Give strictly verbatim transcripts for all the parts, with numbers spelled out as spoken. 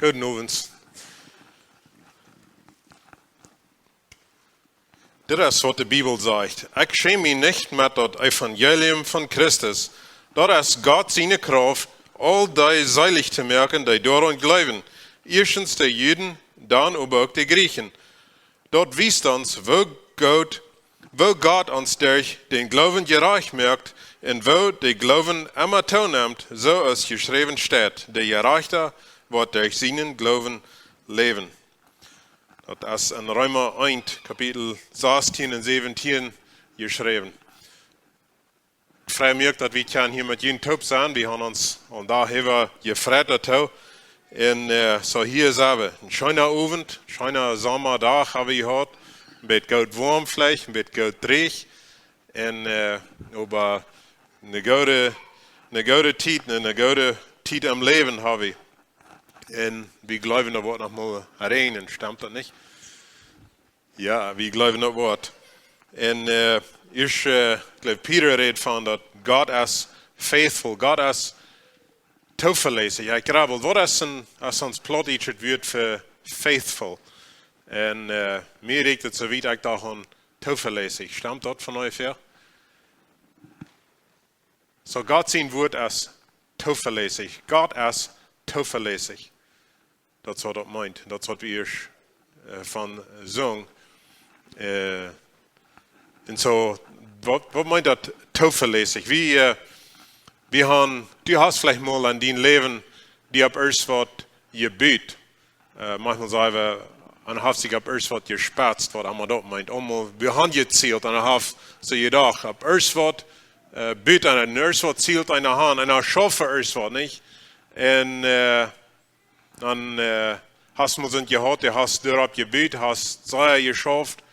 Gooden Owent. Dit es waut de Bibel sajcht: "Ekj schäm mie nich met daut Evangelium von Christus. Daut es Gott siene Krauft, aul dee seelich to moaken, dee doaraun jleewen, ieeschtens de Juden, dan oba uk de Jrieechen." Daut wiest ons, woo Gott, woo Gott ons derch dän Gloowen jerajcht moakt un woo de Gloowen emma toonemt, soo aus jeschräwen steit: "De Jerajchta woat derch sienen Gloowen läwen." Daut es en Reema eent, Kapitel sastieen un säwentieen jeschräwen. Frei moakt, daut wie kjennen hia met junt toop sennen. Wie haben ons aul doaräwa jefreit doatoo. Un, äh, soo hia sent wie. Een scheena Owent, scheena Sommadach haben wie jehaut. Een bät goot woam veleicht, een bät goot dreech. Un, äh, oba eene goode, eene goode Tiet, eene goode Tiet aum Läwen haben wie. Un wie jleewen, daut woat noch mol räajnen, stemt daut nich? Jo, wie jleewen daut woat. Un, äh, ekj, äh, jleew, Peter rät von daut Gott es faithful, Gott es toovelässich. Jo, ekj jleew, waut es een, es ons plautdietschet Wuat fa faithful? Un, äh, mie rieekjt et soo wiet ekj docht aun toovelässich. Stemt daut von onjefäa? Soo, Gott sien Wuat es toovelässich. Gott es toovelässich. Daut es waut daut meent. Daut es waut wie hia, äh, von sungen. Äh, un soo, waut, waut meent daut toovelässich? Wie, äh, wie haben, du hast veleicht mol en dien Läwen die opp irjent waut jebut. Äh, maunchmol saj wie, un haft sikj opp irjent waut jespetzt, waut emma daut meent. Eemol, wie haben jezielt un haft soo jedocht, opp irjent waut, äh, but eena, irjent waut zielt eena aun, un dan schauft eena irjent waut, nich? Un, äh, dan, äh, hast mol soont jehaut, du hast doaropp jebut, hast sea jeschauft,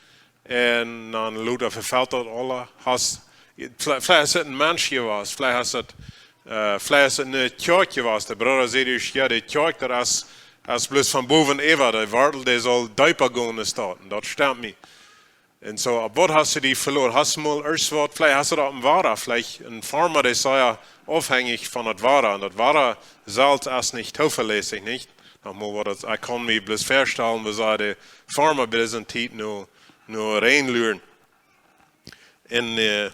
un dan lota vefelt daut aules. Hast, vle-, veleicht es et een Mensch jewast, veleicht es et, äh, veleicht es et eene Kjoakj jewast. De Brooda säd, jo, de Kjoakj, daut es, es bloos von bowen äwa, de Wartel, dee saul deepa gonen aus daut. Un daut stemt mie. Un soo, opp waut hast du die veloten? Hast du mol irjent waut, veleicht hast du daut opp daut Wada, veleicht een Farma, dee es sea aufhenjich von daut Wada. Un daut Wada selfst es nich toovelässich, nich? Noch mol waut daut, ekj kaun mie bloos väastalen, woo see de Farma bie dise Tiet nu, nu reinluren. Un, äh,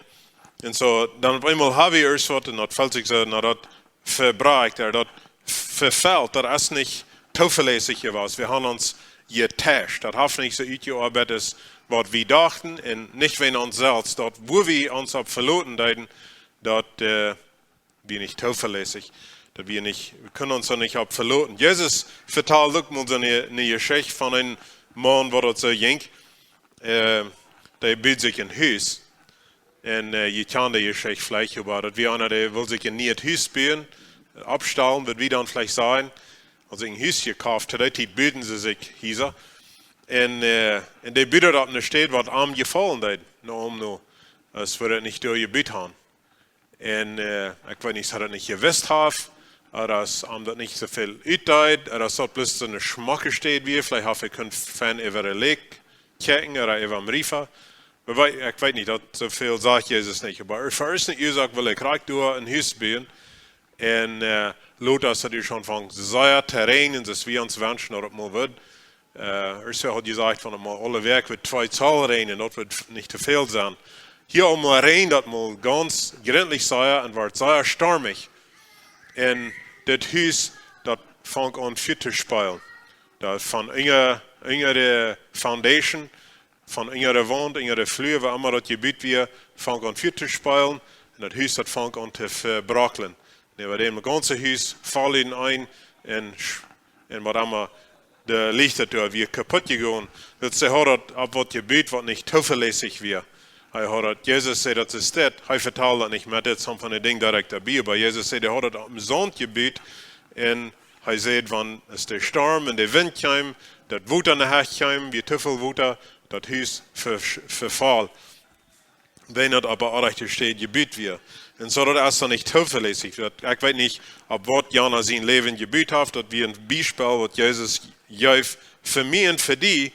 un soo, dan opp eemol haben wie irjent waut un daut felt sikj soo, na, daut vebrakjt, ooda daut vefelt, daut es nich toovelässich jewast. Wie haben ons jeteischt. Daut haft nich soo utjeoabeit aus waut wie dochten un nich wäajen ons selfst. Daut, wua wie ons opp veloten deeden, daut, äh, wia nich toovelässich. Daut wia nich, wie kunnen ons doa nich opp veloten. Jesus vetald uk mol soone, eene Jeschicht von een Maun, waut daut soo jinkj. Äh, dee bud sikj een Hus. Un, äh, jie kjanen de Jeschicht veleicht, oba daut wia eena, dee wull sikj een niet Hus buen, oppstalen, waut wie dan veleicht sajen, haud sikj een Hus jekoft, to dee Tiet buden see sikj Hiesa. Un, äh, un dee bud daut opp eene Städ, waut am jefaulen deed, no am no, aus wudd daut nich doa jebut haben. Un, äh, ekj weet nich, aus hee daut nich jewist haft, ooda aus am daut nich soo väl utdeed, ooda aus daut bloos soone schmocke Städ wia, veleicht haft hee kunt fein äwa de Läak kjikjen ooda äwa dän Riefa. Oba wee-, ekj weet nich, daut soo väl sajcht Jesus nich. Oba fa irjent eene Uasoak wull hee krakjt doa een Hus buen. Un, äh, lota es daut hia aunjefongen sea to räajnen, soo aus wie ons wenschen, daut et mol wudd. Äh, Ursula haud jesajcht, wan et mol aule Wäakj wudd twee Zoll räajnen, daut wudd nich too väl sennen. Hia aul mol räajend daut mol gaunz jrintlich sea un wort sea stormich. Un dit Hus, daut funk aun Fia to spelen. Daut von unja, unja de Foundation, von unja de Waunt, unja de Flua, wua emma daut jebut wia, funk aun Fia to spelen. Un daut Hus, daut funk aun to vebrokjlen. Un äwa daut gaunze Hus foll een un, un waut emma, de Lichta doa wia kaput jegonen. Daut see haud daut opp waut jebut, waut nich toovelässich wia. Hee haud daut, Jesus säd, daut es dit. Hee vetald daut nich, oba dit es een von de Dinja, daut ekj doabie, oba Jesus säd, hee haud daut opp dän Saunt jebut. Un hee säd, wan aus de Storm un de Wint kjeem, daut Wota no Hecht kjeem, wia too väl Wota, daut Hus ve-, vefoll. Wan daut opp eene orrajchte Städ jebut wia. Un soo, daut es dan nich toovelässich. Daut, ekj weet nich, opp waut jana sien Läwen jebut haft, daut wia een Biespel, waut Jesus jeef fa mie un fa die,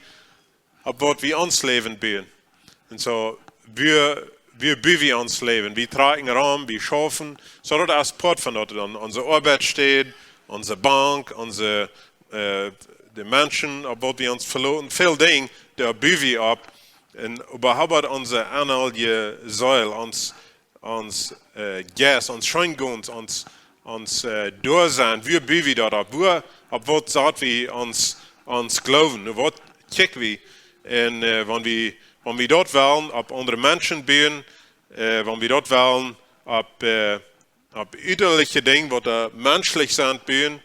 opp waut wie ons Läwen buen. Un soo, wie, wie buen wie ons Läwen. Wie trakjen rom, wie schaufen. Soo, daut es Poat von daut dan. Onse Oabeitsstäd, onse Bank, onse, äh, de Menschen, opp waut wie ons veloten, väl Dinja, doa buen wie opp. Un äwahaupt onse ennelje Seel, ons, ons äh, Jeist, ons Scheengonen, ons, ons äh, Doasennen, wua buen wie daut opp? Wua, opp waut sat wie ons, ons Gloowen? Nu, waut kjikj wie? Un äh, wan wie, wan wie daut wellen opp aundre Menschen buen, äh, wan wie daut wellen opp, äh, opp utalje Dinja, waut doa menschlich sent, buen,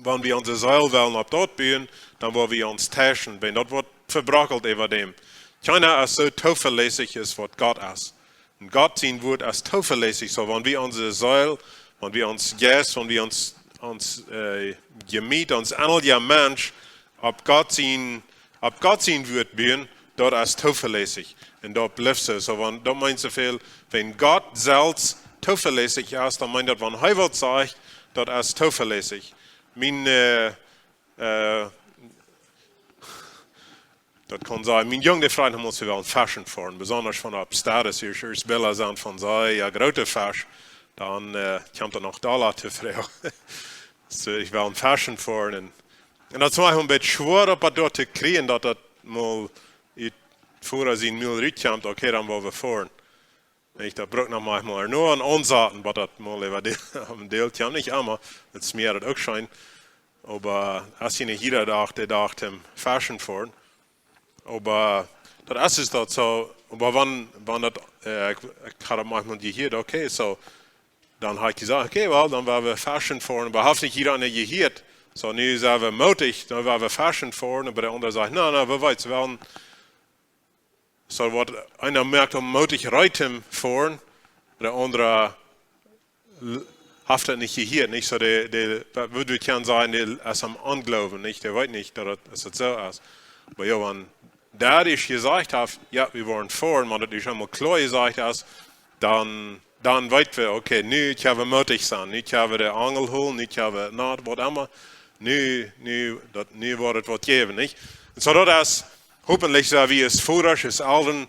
wan wie onse Seel wellen opp daut buen, dan woa wie ons teischen, wan daut woat vebrokkelt äwa däm. Kjeena es soo toovelässich aus waut Gott es. Un Gott sien Wuat es toovelässich. Soo, wan wie onse Seel, wan wie ons Jeist, wan wie ons, ons äh, Jemiet, ons ennelja Mensch opp Gott sien, opp Gott sien Wuat buen, daut es toovelässich. Un daut blift soo. Soo, wan, daut meent soo väl, wan Gott selfst toovelässich es, dan meent daut, wan hee waut sajcht, daut es toovelässich. Mien, äh, äh, daut kaun sennen, mien Jung, dee fruach mie, aus wie wellen feschen foaren, besonda von opp Status, hia es Billa sent von see, jo, groote Fesch, dan äh, kjemt doa noch Dolla to froagen. Soo, wie wellen feschen foaren. Un, un daut es mau een bät schwoa, opp daut doa to kjrieen, daut daut mol ut Voda sien Mul rutkjemt, okay, dan woa wie foaren. Ekj, daut brukt noch mau mol noch een Aunsaten, waut daut mol äwa de, aum Deel kjemt, nich emma, daut es mie daut uk scheen. Oba aus jie nich jieda Dach, dee Dach toom feschen foaren. Oba daut es, es daut soo, oba wan, wan daut, äh, ekj, ekj haud daut mau mol jehieet, okay, soo, dan haud ekj jesajcht, okay, well, dan woa wie feschen foaren, oba haft nich jieda eena jehieet. Soo, nu sent wie mootich, dan woa wie feschen foaren, oba de aundra sajcht, na, na, wie weeten, wie wellen, soo waut eena moakt om mootich rut to foaren, de aundra l-, haft daut nich jehieet, nich? Soo, de, de, waut wie kjennen sajen, dee es aum Ongloowen, nich? Dee weet nich, daut daut, daut daut soo es. Oba jo, wan dee jesajcht haft, jo, wie woaren foaren, wan daut eemol kloa jesajcht es, dan, dan weet wie, okay, nu kjenn wie mootich sennen, nu kjenn wie de Angel hoolen, nu kjenn wie, na, waut emma, nu, nu, daut, nu woat et waut jäwen, nich? Un soo daut es, hopentlich sent wie aus Vodasch, aus Elren,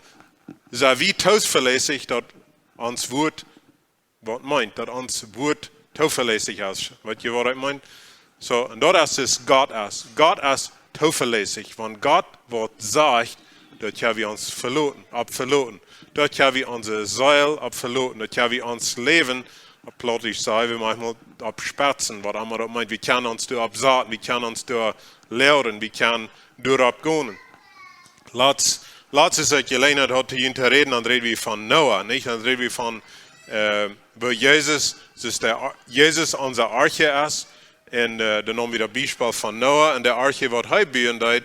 sent wie toovelässich, daut ons Wuat waut meent, daut ons Wuat toovelässich es. Weet jie, waut ekj meen? Soo, un daut es, es Gott es. Gott es toovelässich. Wan Gott waut sajcht, daut kjenn wie ons veloten, opp veloten. Daut kjenn wie onse Seel opp veloten. Daut kjenn wie ons Läwen, opp Plautdietsch saj wie mau mol, opp spetzen, waut emma daut meent. Wie kjennen ons doaropp saten, wie kjennen ons doa leewen, wie kjennen doaropp gonen. Latst, latst aus ekj Jeläajenheit haud, hia to räden, dan räd wie von Noah, nich? Dan räd wie von, äh, woo Jesus, daut de Ar-, Jesus onse Arche es. Un äh, dan naum wie daut Biespel von Noah un de Arche, waut hee buen deed.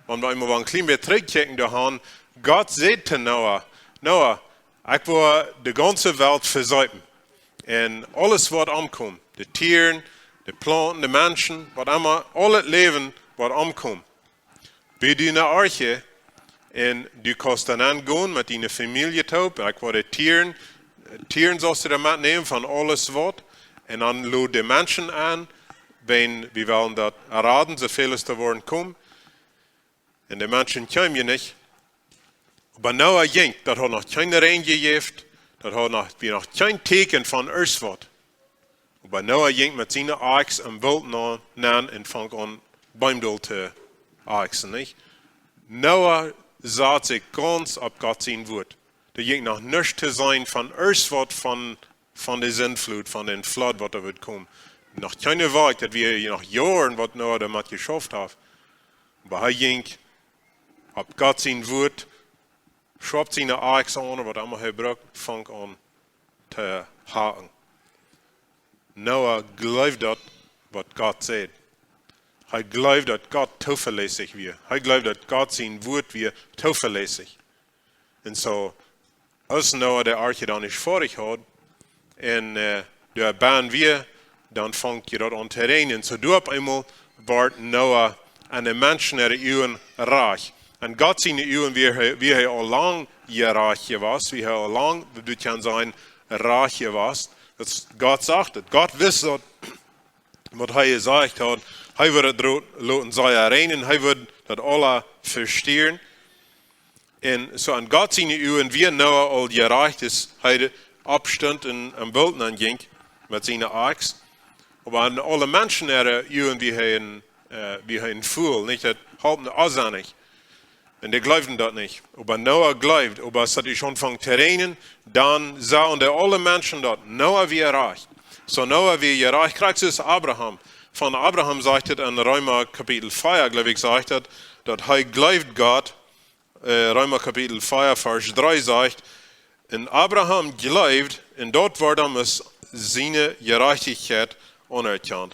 Wan wie emol een kjlien bät trigjkjikjen doaraun, Gott säd to Noah, Noah, ekj woa de gaunze Welt veseepen. Un aules woat omkomen. De Tieren, de Plaunten, de Menschen, waut emma, aul daut Läwen woat omkomen. Boo die ne Arche, un du kaust doa nenn gonen met diene Famielje toop. Un ekj woa de Tieren, Tieren saust du doa metnämen von aules waut. Un dan lod de Menschen en, wan wie wellen daut raden, soo väl aus doa woaren komen. Un de Menschen kjeemen je nich. Oba Noah jinkj, daut haud noch kjeen Räajen jejäft, daut haud noch, wia noch kjeen Tieekjen von irjentwaut. Oba Noah jinkj met siene Akjs em Woolt nenn un funk aun Beem doll to akjsen, nich? Noah sad sikj gaunz opp Gott sien Wuat. Doa jinkj noch nuscht to seenen von irjentwaut von, von de Sintflut, von dän Flood, waut doa wudd komen. Noch kjeene Wäakj, daut wia noch Joaren, waut Noah doamet jeschauft haud. Oba hee jinkj opp Gott sien Wuat, schwoapt siene Akjs aun, waut emma hee brukt, funk aun to hacken. Noah jleewd daut, waut Gott säd. Hee jleewd, daut Gott toovelässich wia. Hee jleewd, daut Gott sien Wuat wia toovelässich. Un soo, aus Noah de Arche dan ieescht foadich haud, un äh, doa benn wia, dan funk je daut aun to räajnen. Soo doa opp eemol wort Noah en de Menschen äare Uagen rajcht. En Gott siene Uagen wia hee, wia hee aul lang rajcht jewast, wia hee aul lang, wie kjennen sajen, rajcht jewast. Daut Gott sach daut. Gott wist daut, waut hee jesajcht haud. Hee wudd daut ro-, loten sea räajnen, hee wudd daut aula vestieren. Un soo en Gott siene Uagen wia Noah aul rajcht, aus hee oppstunt un em Woolt nenn jinkj met siene Akjs. Oba en aule Menschen äare Uagen wia hee een, äh, wia een Fool, nich? Daut holp ne Osa nich. Un dee jleewden daut nich. Oba Noah jleewd, oba aus daut aunfunk to räajnen, dan sagen dee aule Menschen daut Noah wia jerajcht. Soo Noah wia jerajcht, krakjt soo aus Abraham. Von Abraham sajcht et en Reema Kapitel vea, jleew ekj, sajcht et, daut hee jleewd Gott, äh, Reema Kapitel vea, Varsch dree sajcht: "Un Abraham jleewd, un daut wort am aus siene Jerajchtichkjeit aunerkjant."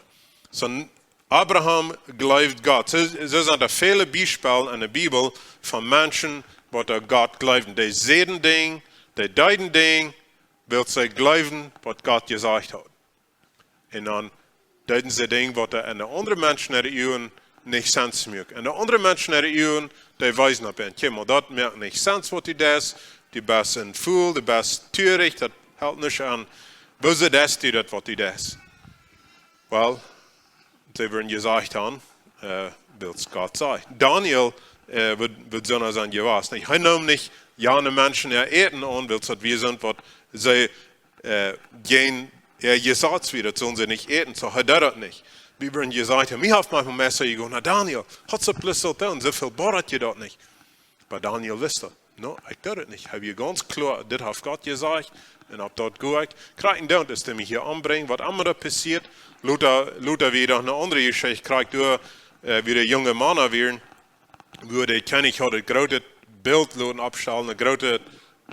Soo Abraham jleewd Gott. Soo, soo sent doa väle Biespels en de Bibel von Menschen, waut aun Gott jleewden. Dee säden Dinja, dee deeden Dinja, wiels see jleewden, waut Gott jesajcht haud. Un dan deeden see Dinja, waut en de aundre Menschen äare Uagen nich Sens muak. En de aundre Menschen äare Uagen, dee weesen opp an: "Kjikj mol, daut moakt nich Sens, waut du deist. Du best een Fool, du best tuarich, daut helt nich aun. Wuarom deist du daut, waut du deist?" Well, see wudden jesajcht haben, äh, wiels Gott säd. Daniel, äh, wudd, wudd soo sennen jewast. Nich? Hee neem nich jane Menschen äa Äten aun, wiels daut wia sent, waut see, äh, jäajen äa Jesaz wia, daut sullen see nich äten, soo hee deed daut nich. Wie wudden jesajcht haben, wie haben mau Messa jegonen, na Daniel, hast du bloos soo doonen, soo väl bodat die daut nich. Oba Daniel wist daut. No, ekj deed et nich. Hee wia gaunz kloa, dit haft Gott jesajcht. Un opp daut go ekj. Krakjt endoont es dee mie hia ombrinjen, waut emma doa passieet. Lota, lota wia noch eene aundre Jeschicht. Krakjt doa, äh, wia de junge Mana wieren, wua de Kjennich haud daut groote Bilt loten oppstalen, eene groote,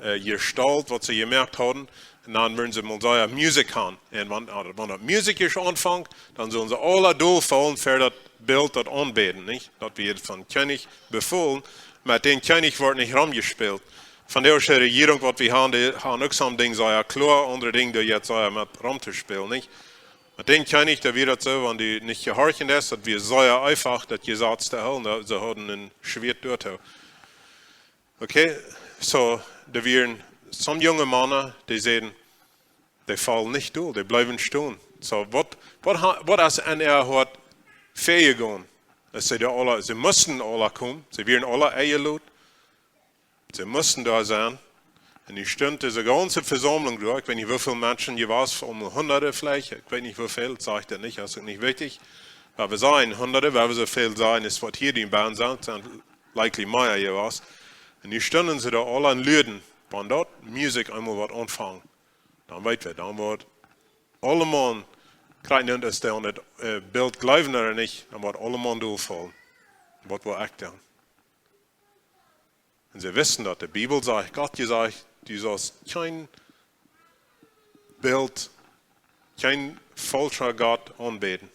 äh, Jestault, waut see jemoakt hauden. Un dan wudden see mol sajen, Musikj aun. Un wan, äh, wan daut Musikj es aunfunk, dan sullen see aula dolfaulen ver daut Bilt, daut aunbäden, nich? Daut wia vom Kjennich befolen, met dän Kjennich wort nich romjespält. Von de Rejierunk, waut wie haben, dee haben uk soone Dinja, soo jo, kloa, aundre Dinja, dee jetzt, soo jo, met rom to spälen, nich? Met dän Kjennich, doa wia daut soo, wan dee nich jehorchen es, daut wia soo jo eefach, daut Jesaz to hoolen, daut see hauden een Schwieet doatoo. Okay, soo, doa wieren soone junge Mana, dee säden, dee faulen nich dol, dee bleewen stonen. Soo, waut, waut ha-, waut es en äa Hoat väajegonen? Daut see doa aula, see musten aula komen, see wieren aula enjelot, see musten doa sennen. Un nu stunt dise gaunze Vesaumlunk doa, ekj weet nich, woo väl Menschen doa wieren, om Hunderte veleicht, ekj weet nich, woo väl, daut sajcht et nich, daut es uk nich wichtich. Oba wie sajen Hunderte, wan wie soo väl sajen, es waut hia dee bennen sent, sent likely mea doa wieren. Un nu stunden see doa aula un luaden, wan daut Musikj eemol woat aunfangen, dan weet wie, dan woat aulemaun, krakjt endoont es dee aun daut, äh, Bilt jleewen ooda nich, dan woat aulemaun dolfaulen. Waut woa ekj doonen? Un see wisten daut, de Bibel sajcht, Gott jesajcht, du saust kjeen Bilt, kjeen faulscha Gott aunbäden.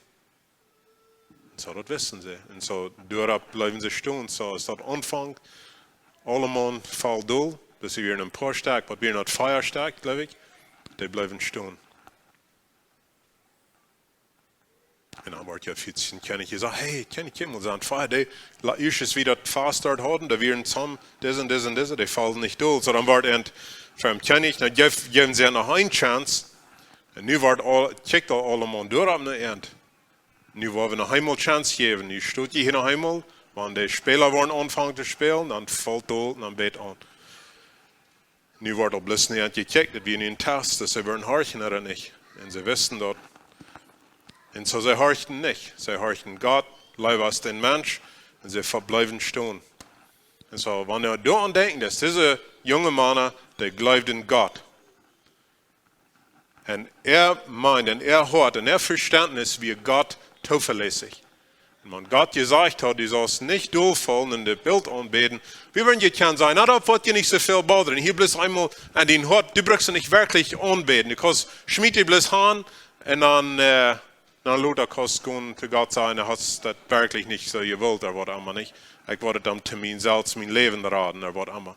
Un soo, daut wisten see. Un soo, doaropp bleewen see stonen. Soo, aus daut aunfunk, aulemaun foll dol, daut see wieren een poa Stekj, waut wieren daut, vea Stekj, jleew ekj, dee bleewen stonen. Un dan wort je von dän Kjennich jesajcht, hey, Kjennich, kjikj mol, sent vea, dee, la, ieescht aus wie daut Fast doa hauden, doa wieren soone, dise un dise un dise, dee follen nich dol. Soo, dan wort et vom Kjennich, dan jeef, jeewen see noch eene Chance. Un nu wort aul, kjikjt aul aulemaun doaropp no an. Nu woa wie noch eemol Chance jäwen. Nu stot jie hia noch eemol, wan de Späla woaren aunfangen to spälen, dan foll dol, dan bät aun. Nu wort opp bloos no an jekjikjt, daut wia nu een Test, daut see wudden horchen ooda nich. Un see wisten daut. Un soo, see horchten nich. See horchten Gott leewa aus dän Mensch. Un see vebleewen stonen. Un soo, wan wie doaraun denkjen, daut dise junge Mana, dee jleewden Gott. Un äa Mind, un äa Hoat, un äa Vestentnis wia Gott tovelässich. Un wan Gott jesajcht haud, du saust nich dolfaulen un daut Bilt aunbäden, wie wudden je kjennen sajen, na, daut woat je nich soo väl bodren. Hia bloos eemol aun dien Hoat, du brukst et nich werkjlich aunbäden. Du kaust, schmiet die bloos han un dan, äh, dan lota kaust gonen to Gott sajen, du hast daut werkjlich nich soo jewullt, ooda waut emma nich. Ekj wull et dan to mie selfst mien Läwen raden, ooda waut emma.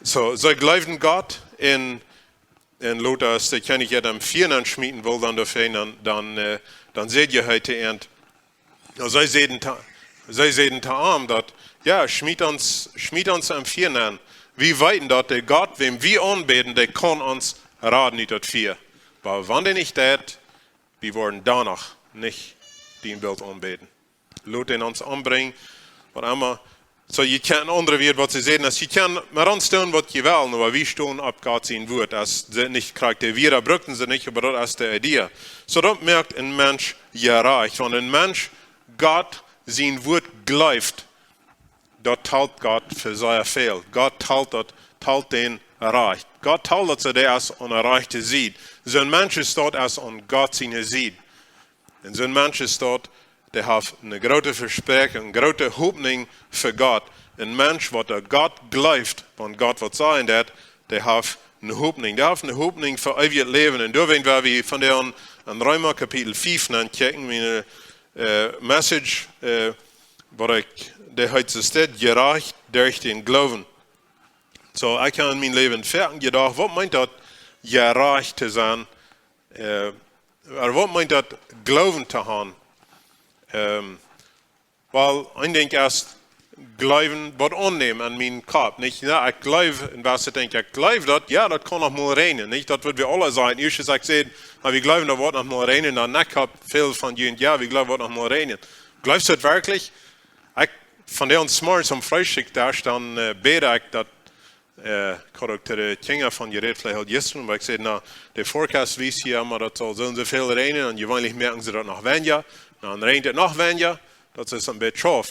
Soo, see jleewden Gott un, un lota aus de Kjennich an am Fia nenschmieten wull, dan doafäa, dan, dan, äh, dan säd hee to an, no, see säden to, see säden to am daut, jo, schmiet ons, schmiet ons em Fia nen. Wie weeten daut de Gott, wäm wie aunbäden, dee kaun ons raden ut daut Fia. Oba wan dee nich deit, wie woaren doano nich dien Bilt aunbäden. Lot dän ons ombrinjen, waut emma. Soo, jie kjennen aundre Wieed, waut see säden, aus jie kjennen met ons doonen, waut jie wellen, oba wie stonen opp Gott sien Wuat. Aus see nich krakjt de Wieed bruckten see nich, oba daut es de Idee. Soo, daut moakt een Mensch jerajcht. Wan een Mensch Gott sien Wuat jleeft, daut talt Gott fa sea väl. Gott talt daut, talt dän rajcht. Gott talt daut, soo dee es aun de rajchte Sied. Soon Mensch es daut, es aun Gott siene Sied. Un soon Mensch es daut, dee haft eene groote Vespräakjunk, eene groote Hopninj fa Gott. Een Mensch, waut aun Gott jleeft, wan Gott waut sajen deit, dee haft eene Hopninj. Dee haft eene Hopninj fa eewjet Läwen. Un doawäajen, wan wie vondoag en Reema Kapitel fief nenkjikjen, miene, äh, Message, äh, waut ekj, dee heet soo, jerajcht derch dän Gloowen. Soo, ekj hab en mien Läwen foaken jedocht, waut meent daut, jerajcht to sennen? Äh, oba waut meent daut, Gloowen to haben? Ähm, well, een Dinkj es jleewen, waut aunnämen aun mienen Kopp. Nich, jo, ekj jleew, un waut ekj denkj, ekj jleew daut, jo, daut kaun noch mol räajnen. Nich, daut wudd wie aule sajen. Ieescht es ekj säd, oba wie jleewen, daut woat noch mol räajnen, dan ekj hab väl von junt, jo, wie jleewen, woat noch mol räajnen. Jleefst du daut werkjlich? Ekj, vondoag zemorjes aum Freestikjdesch, dan, äh, bäd ekj daut, äh, ekj haud uk to de Kjinja von jerät, veleicht aul jistren, oba ekj säd, na, de Forecast wiest hia emma, daut saul soo un soo väl räajnen, un jeweenlich moakjen see daut noch weinja, dan räajent et noch weinja, daut es een bät schwoa.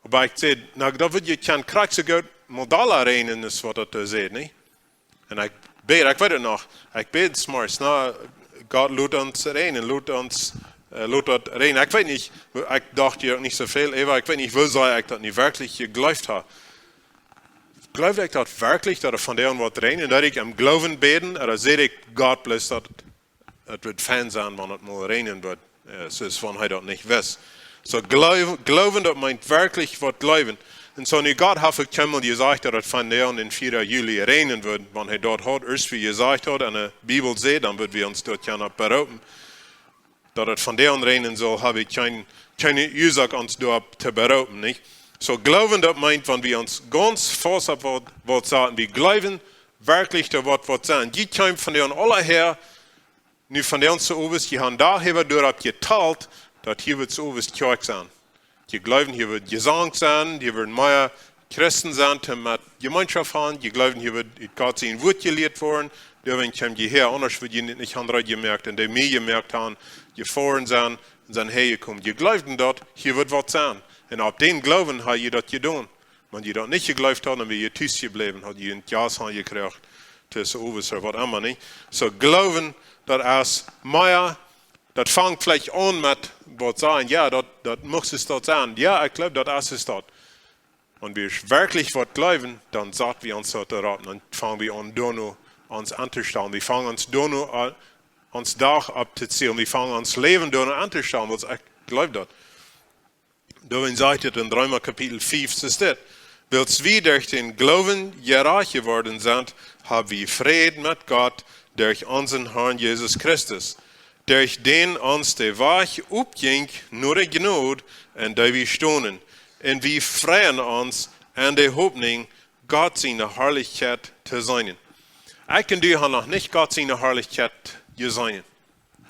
Oba ekj säd, na, daut wudd je kjennen krakjt soo goot mol dolla räajnen, es waut daut doa sajcht, nä? Un ekj bäd, ekj weet et noch, ekj bäd zemorjes, na, Gott, lot ons räajnen, lot ons, äh, lot daut räajnen. Ekj weet nich, ekj docht hia uk nich soo väl äwa, ekj weet nich, woo sea ekj daut nu werkjlich jejleeft hab. Jleewd ekj daut werkjlich, daut et vondoag woat räajnen, daut ekj em Gloowen bäd, ooda säd ekj Gott bloos, daut et wudd fein sennen, wan et mol räajnen wudd? Äh, soo aus wan hee daut nich wist. Soo, jleew-, jleewen, daut meent werkjlich waut jleewen. Un soo, nu Gott haft uk kjeenmol jesajcht, daut et vondoag, dän vieeden Juli, räajnen wudd, wan hee daut haud, ieescht wie jesajcht haud, enne Bibel sajcht, dan wudden wie ons doa kjennen opp beroopen. Daut et vondoag räajnen saul, hab wie kjeen, kjeene Uasoak ons doaropp to beroopen, nich? Soo, jleewen, daut meent, wan wie ons gaunz faust opp waut, waut saten, wie jleewen werkjlich, daut woat waut sennen. Jie kjeemen vondoag aula häa, nu vondoag zemorjes, jie haben doa äwa doaropp jetalt, daut hia woat zemorjes Kjoakj sennen. Jie jleewen, hia woat Jesank sennen, hia woaren mea Christen sennen, dee met Jemeenschoft haben. Jie jleewen, hia woat ut Gott sien Wuat jelieet woaren. Doawäajen kjeemen jie häa, aundasch wudd jie nich, nich haben reed jemoakt. Un dee mea jemoakt haben, jefoaren sennen, un sent häajekomen. Jie jleewden daut, hia woat waut sennen. Un opp dän Gloowen hab jie daut jedonen. Wan jie daut nich jejleewd hauden, dan wia jie tus jebläwen, haud jie een Jas aunjekjräajen, tus Owes ooda waut emma, nich? Soo, jleewen, daut es mea, daut fangt veleicht aun met waut sajen, jo, daut, daut mott et daut sennen. Jo, ekj jleew, daut es et daut. Wan wie werkjlich waut jleewen, dan sat wie ons daut doaropp, dan fang wie aun, doano ons auntostonen. Wie fangen ons doano a-, ons Dach opptozielen. Wie fangen ons Läwen doano auntostonen, wiels ekj jleew daut. Doawäajen sajcht et en Reema Kapitel fief, es dit: Wiels wie derch dän Gloowen jerajcht jeworden sent, hab wie Fräd met Gott derch onsen Harn Jesus Christus, derch dän ons de Wajch opjinkj no de Jnod, en dee wie stonen. Un wie freien ons en de Hopninj, Gott siene Harlichkjeit to seenen. Ekj un du haben noch nich Gott siene Harlichkjeit jeseenen.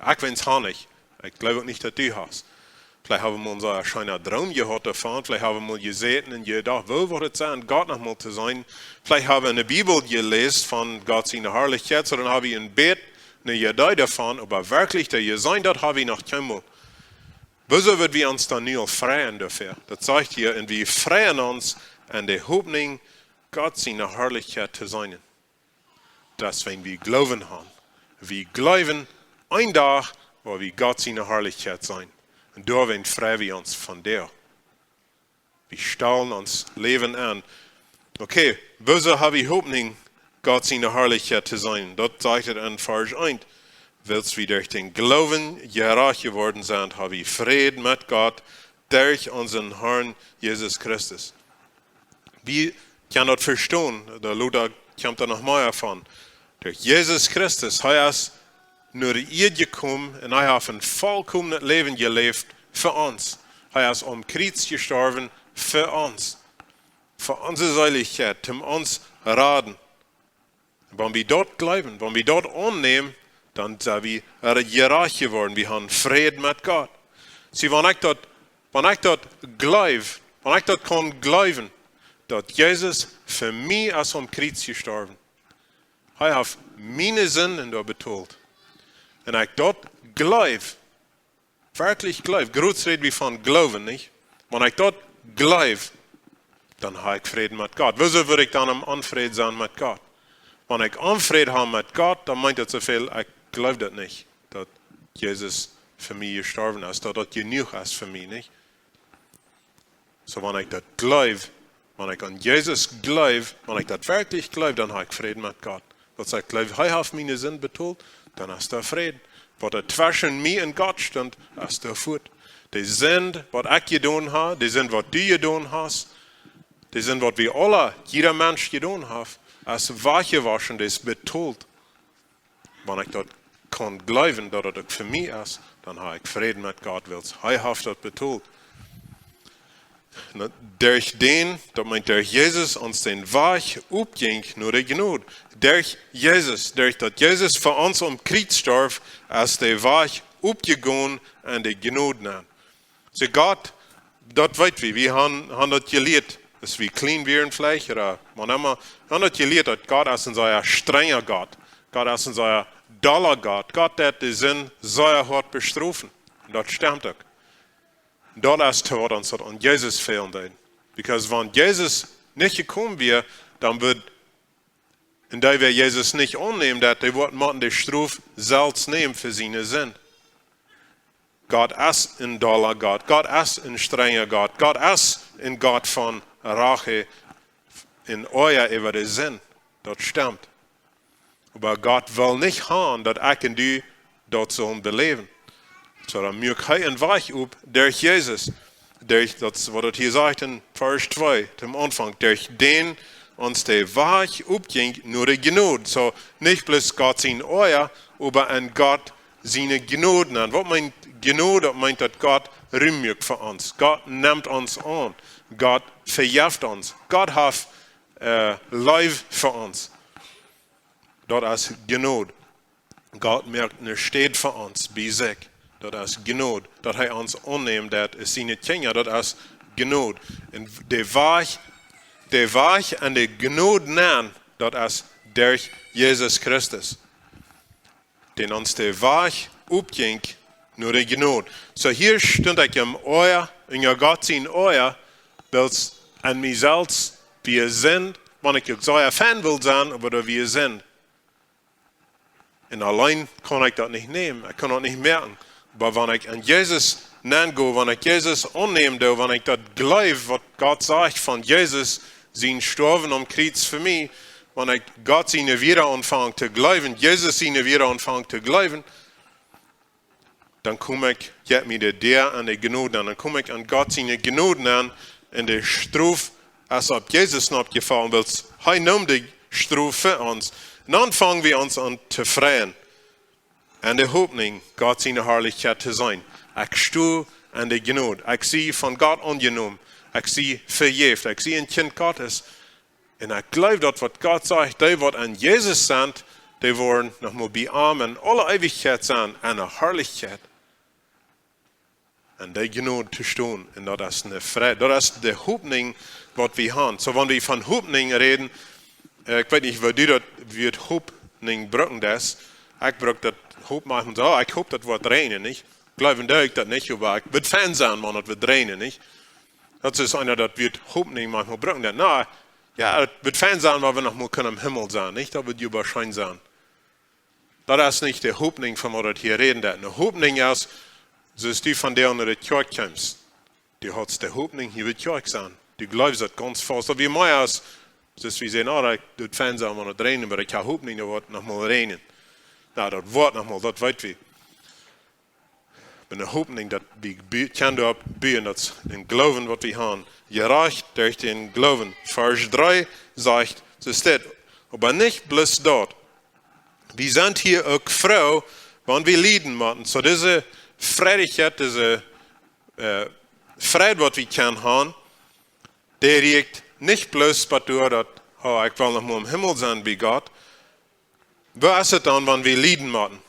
Ekj weens ha nich. Ekj jleew uk nich, daut du hast. Veleicht hab wie mol een scheena Droom jehaut doavon. Veleicht hab wie mol jesäten un jedocht, woo woat et sennen, Gott noch mol to seenen? Veleicht hab wie enne Bibel jeläst von Gott siene Harlichkjeit, soo dan hab wie een bät een Idee doavon, oba werkjlich daut jeseenen, daut hab wie noch kjeenmol. Wuarom wudden wie ons dan nu aul freien doafäa? Daut sajcht hia, un wie freien ons en de Hopninj, Gott siene Harlichkjeit to seenen. Daut es, wan wie Gloowen haben. Wie jleewen, een Dach woa wie Gott siene Harlichkjeit seenen. Un doawäajen frei wie ons vondoag. Wie stalen ons Läwen aun. Okay, wuarom hab wie Hopninj, Gott siene Harlichkjeit to seenen? Daut sajcht et en Varsch eent. Wiels wie derch dän Gloowen jerajcht jeworden sent, hab wie Fräd met Gott derch onsen Harn Jesus Christus. Wie kjennen daut vestonen? De Luther kjemt doa noch mea von. Derch Jesus Christus, hee es no de Ieed jekomen un hee haft een volkomenet Läwen jeläft fa ons. Hee es aum Kjriez jestorwen fa ons. Fa onse Seelichkjeit, om ons raden. Wan wie daut jleewen, wan wie daut aunnämen, dan sent wie jerajcht jeworden. Wie haben Fräd met Gott. See, wan ekj daut, wan ekj daut jleew, wan ekj daut kaun jleewen, daut Jesus fa mie es aum Kjriez jestorwen. Hee haft miene Sinden doa betolt. Un ekj daut jleew, werkjlich jleew, groot räd wie von jleewen, nich? Wan ekj daut jleew, dan ha ekj Fräd met Gott. Woo wudd ekj dan em Onfräd sennen met Gott? Wan ekj Onfräd ha met Gott, dan meent daut soo väl, ekj jleew daut nich, daut Jesus fa mie jestorwen es, daut daut jenuach es fa mie, nich? Soo, wan ekj daut jleew, wan ekj aun Jesus jleew, wan ekj daut werkjlich jleew, dan ha ekj Fräd met Gott. Daut ekj jleew, hee haft miene Sind betolt, dan es doa Fräd. Waut doa tweschen mie un Gott stunt, es doa fort. De Sind, waut ekj jedonen ha, de Sind, waut du jedonen hast, de Sind, waut wie aule, jieda Mensch jedonen haft, es wajchjewoschen, dee es betolt. Wan ekj daut kaun jleewen, daut daut uk fa mie es, dan ha ekj Fräd met Gott, wiels hee haft daut betolt. Na, derch dän, daut meent derch Jesus, ons dän Wajch opjinkj no de Jnod. Derch Jesus, derch daut Jesus fa ons aum Kjriez storf, es de Wajch opjegonen aun de Jnod nenn. See, Gott, daut weet wie, wie han, han daut jelieet, aus wie kjlien wieren veleicht, ooda wan emma, wie han daut jelieet, daut Gott es een sea strenja Gott. Gott es een sea dolla Gott. Gott deit de Sind sea hoat bestrofen. Un daut stemt uk. Daut es to waut ons daut aun Jesus fälen deed. Because wan Jesus nich jekomen wia, dan wudd, un dee wäa Jesus nich aunnämen, daut dee woat motten de Strof selfst nämen fa siene Sind. Gott es een dolla Gott. Gott es een strenja Gott. Gott es een Gott von Rache un Oaja äwa de Sind. Daut stemt. Oba Gott well nich han, daut ekj un du daut sellen beläwen. Soo, dan muak hee een Wajch op derch Jesus. Derch daut, waut daut hia sajcht en Varsch twee, toom Aunfank. Derch dän ons de Wajch opjinkj no de Jnod. Soo, nich bloos Gott sien Oaja, oba aun Gott siene Jnod nenn. Waut meent Jnod? Daut meent, daut Gott Rum moakt fa ons. Gott nemt ons aun. Gott vejeft ons. Gott haft, äh, Leew fa ons. Daut es Jnod. Gott moakt eene Städ fa ons bie sikj. Daut es Jnod. Daut hee ons aunnemt, daut es siene Kjinja, daut es Jnod. Un de Wajch, de Wajch aun de Jnod nenn, daut es derch Jesus Christus, dän ons de Wajch opjinkj no de Jnod. Soo, hia stunt ekj em Oaja, unja Gott sien Oaja, wiels aun mie selfst wia Sind, wan ekj uk sea fein wull sennen, oba doa wia Sind. Un auleen kaun ekj daut nich nämen, ekj kaun daut nich moaken. Oba wan ekj aun Jesus nenn go, wan ekj Jesus aunnämen doo, wan ekj daut jleew, waut Gott sajcht von Jesus sien Stoawen aum Kjriez fa mie, wan ekj Gott siene Wieed aunfang to jleewen, Jesus siene Wieed aunfang to jleewen, dan kom ekj, jeit mie de Däa aun de Jnod aun, dan kom ekj aun Gott siene Jnod aun, un de Strof es opp Jesus aufjefollen, wiels hee neem de Strof fa ons. Un dan fang wie ons aun to freien. Aun de Hopninj, Gott siene Harlichkjeit to seenen. Ekj sto aun de Jnod. Ekj sie von Gott aunjenomen. Ekj sie vejäft. Ekj sie een Kjint Gottes. Un ekj jleew daut, waut Gott sajcht, dee waut aun Jesus sent, dee woaren noch mol bie am en aule Eewichkjeit sennen, aun de Harlichkjeit. Aun de Jnod to stonen. Un daut es eene Freid. Daut es de Hopninj, waut wie han. Soo, wan wie von Hopninj räden, äh, ekj weet nich, woo du daut Wuat Hopninj brucken deist. Ekj bruck daut Hopninj, soo, ekj hop, daut woat räajnen, nich? Jleewen doo ekj daut nich, oba ekj, wudd fein sennen, wan daut wudd räajnen, nich? Daut es eena, daut Wuat Hopninj maunchmol brucken deit. Na, jo, daut wudd fein sennen, wan wie noch mol kunnen em Himmel sennen, nich? Daut wudd je oba scheen sennen. Daut es nich de Hopninj, von waut daut hia räden deit. De Hopninj es, soo aus du vondoag no de Kjoakj kjeemst. Du haudst de Hopninj, hia wudd Kjoakj sennen. Du jleefst daut gaunz faust. Daut wia mea aus, soo aus wie sajen, ah, daut, daut wudd fein sennen, wan daut räajnen, oba ekj ha Hopninj, daut woat noch mol räajnen. Na, daut woat noch mol, daut weet wie. Oba de Hopninj, daut wie bu-, kjennen doaropp buen, daut es een Gloowen, waut wie han. Jerajcht derch dän Gloowen. Varsch dree sajcht, soo steit, oba nich bloos daut. Wie sent hia uk froo, wan wie lieden motten. Soo dise Freidichkjeit, dise, äh, Freid, waut wie kjennen han, dee rieekjt nich bloos bat doa, daut, oh, ekj well noch mol em Himmel sennen bie Gott. Woo es et dan, wan wie lieden motten?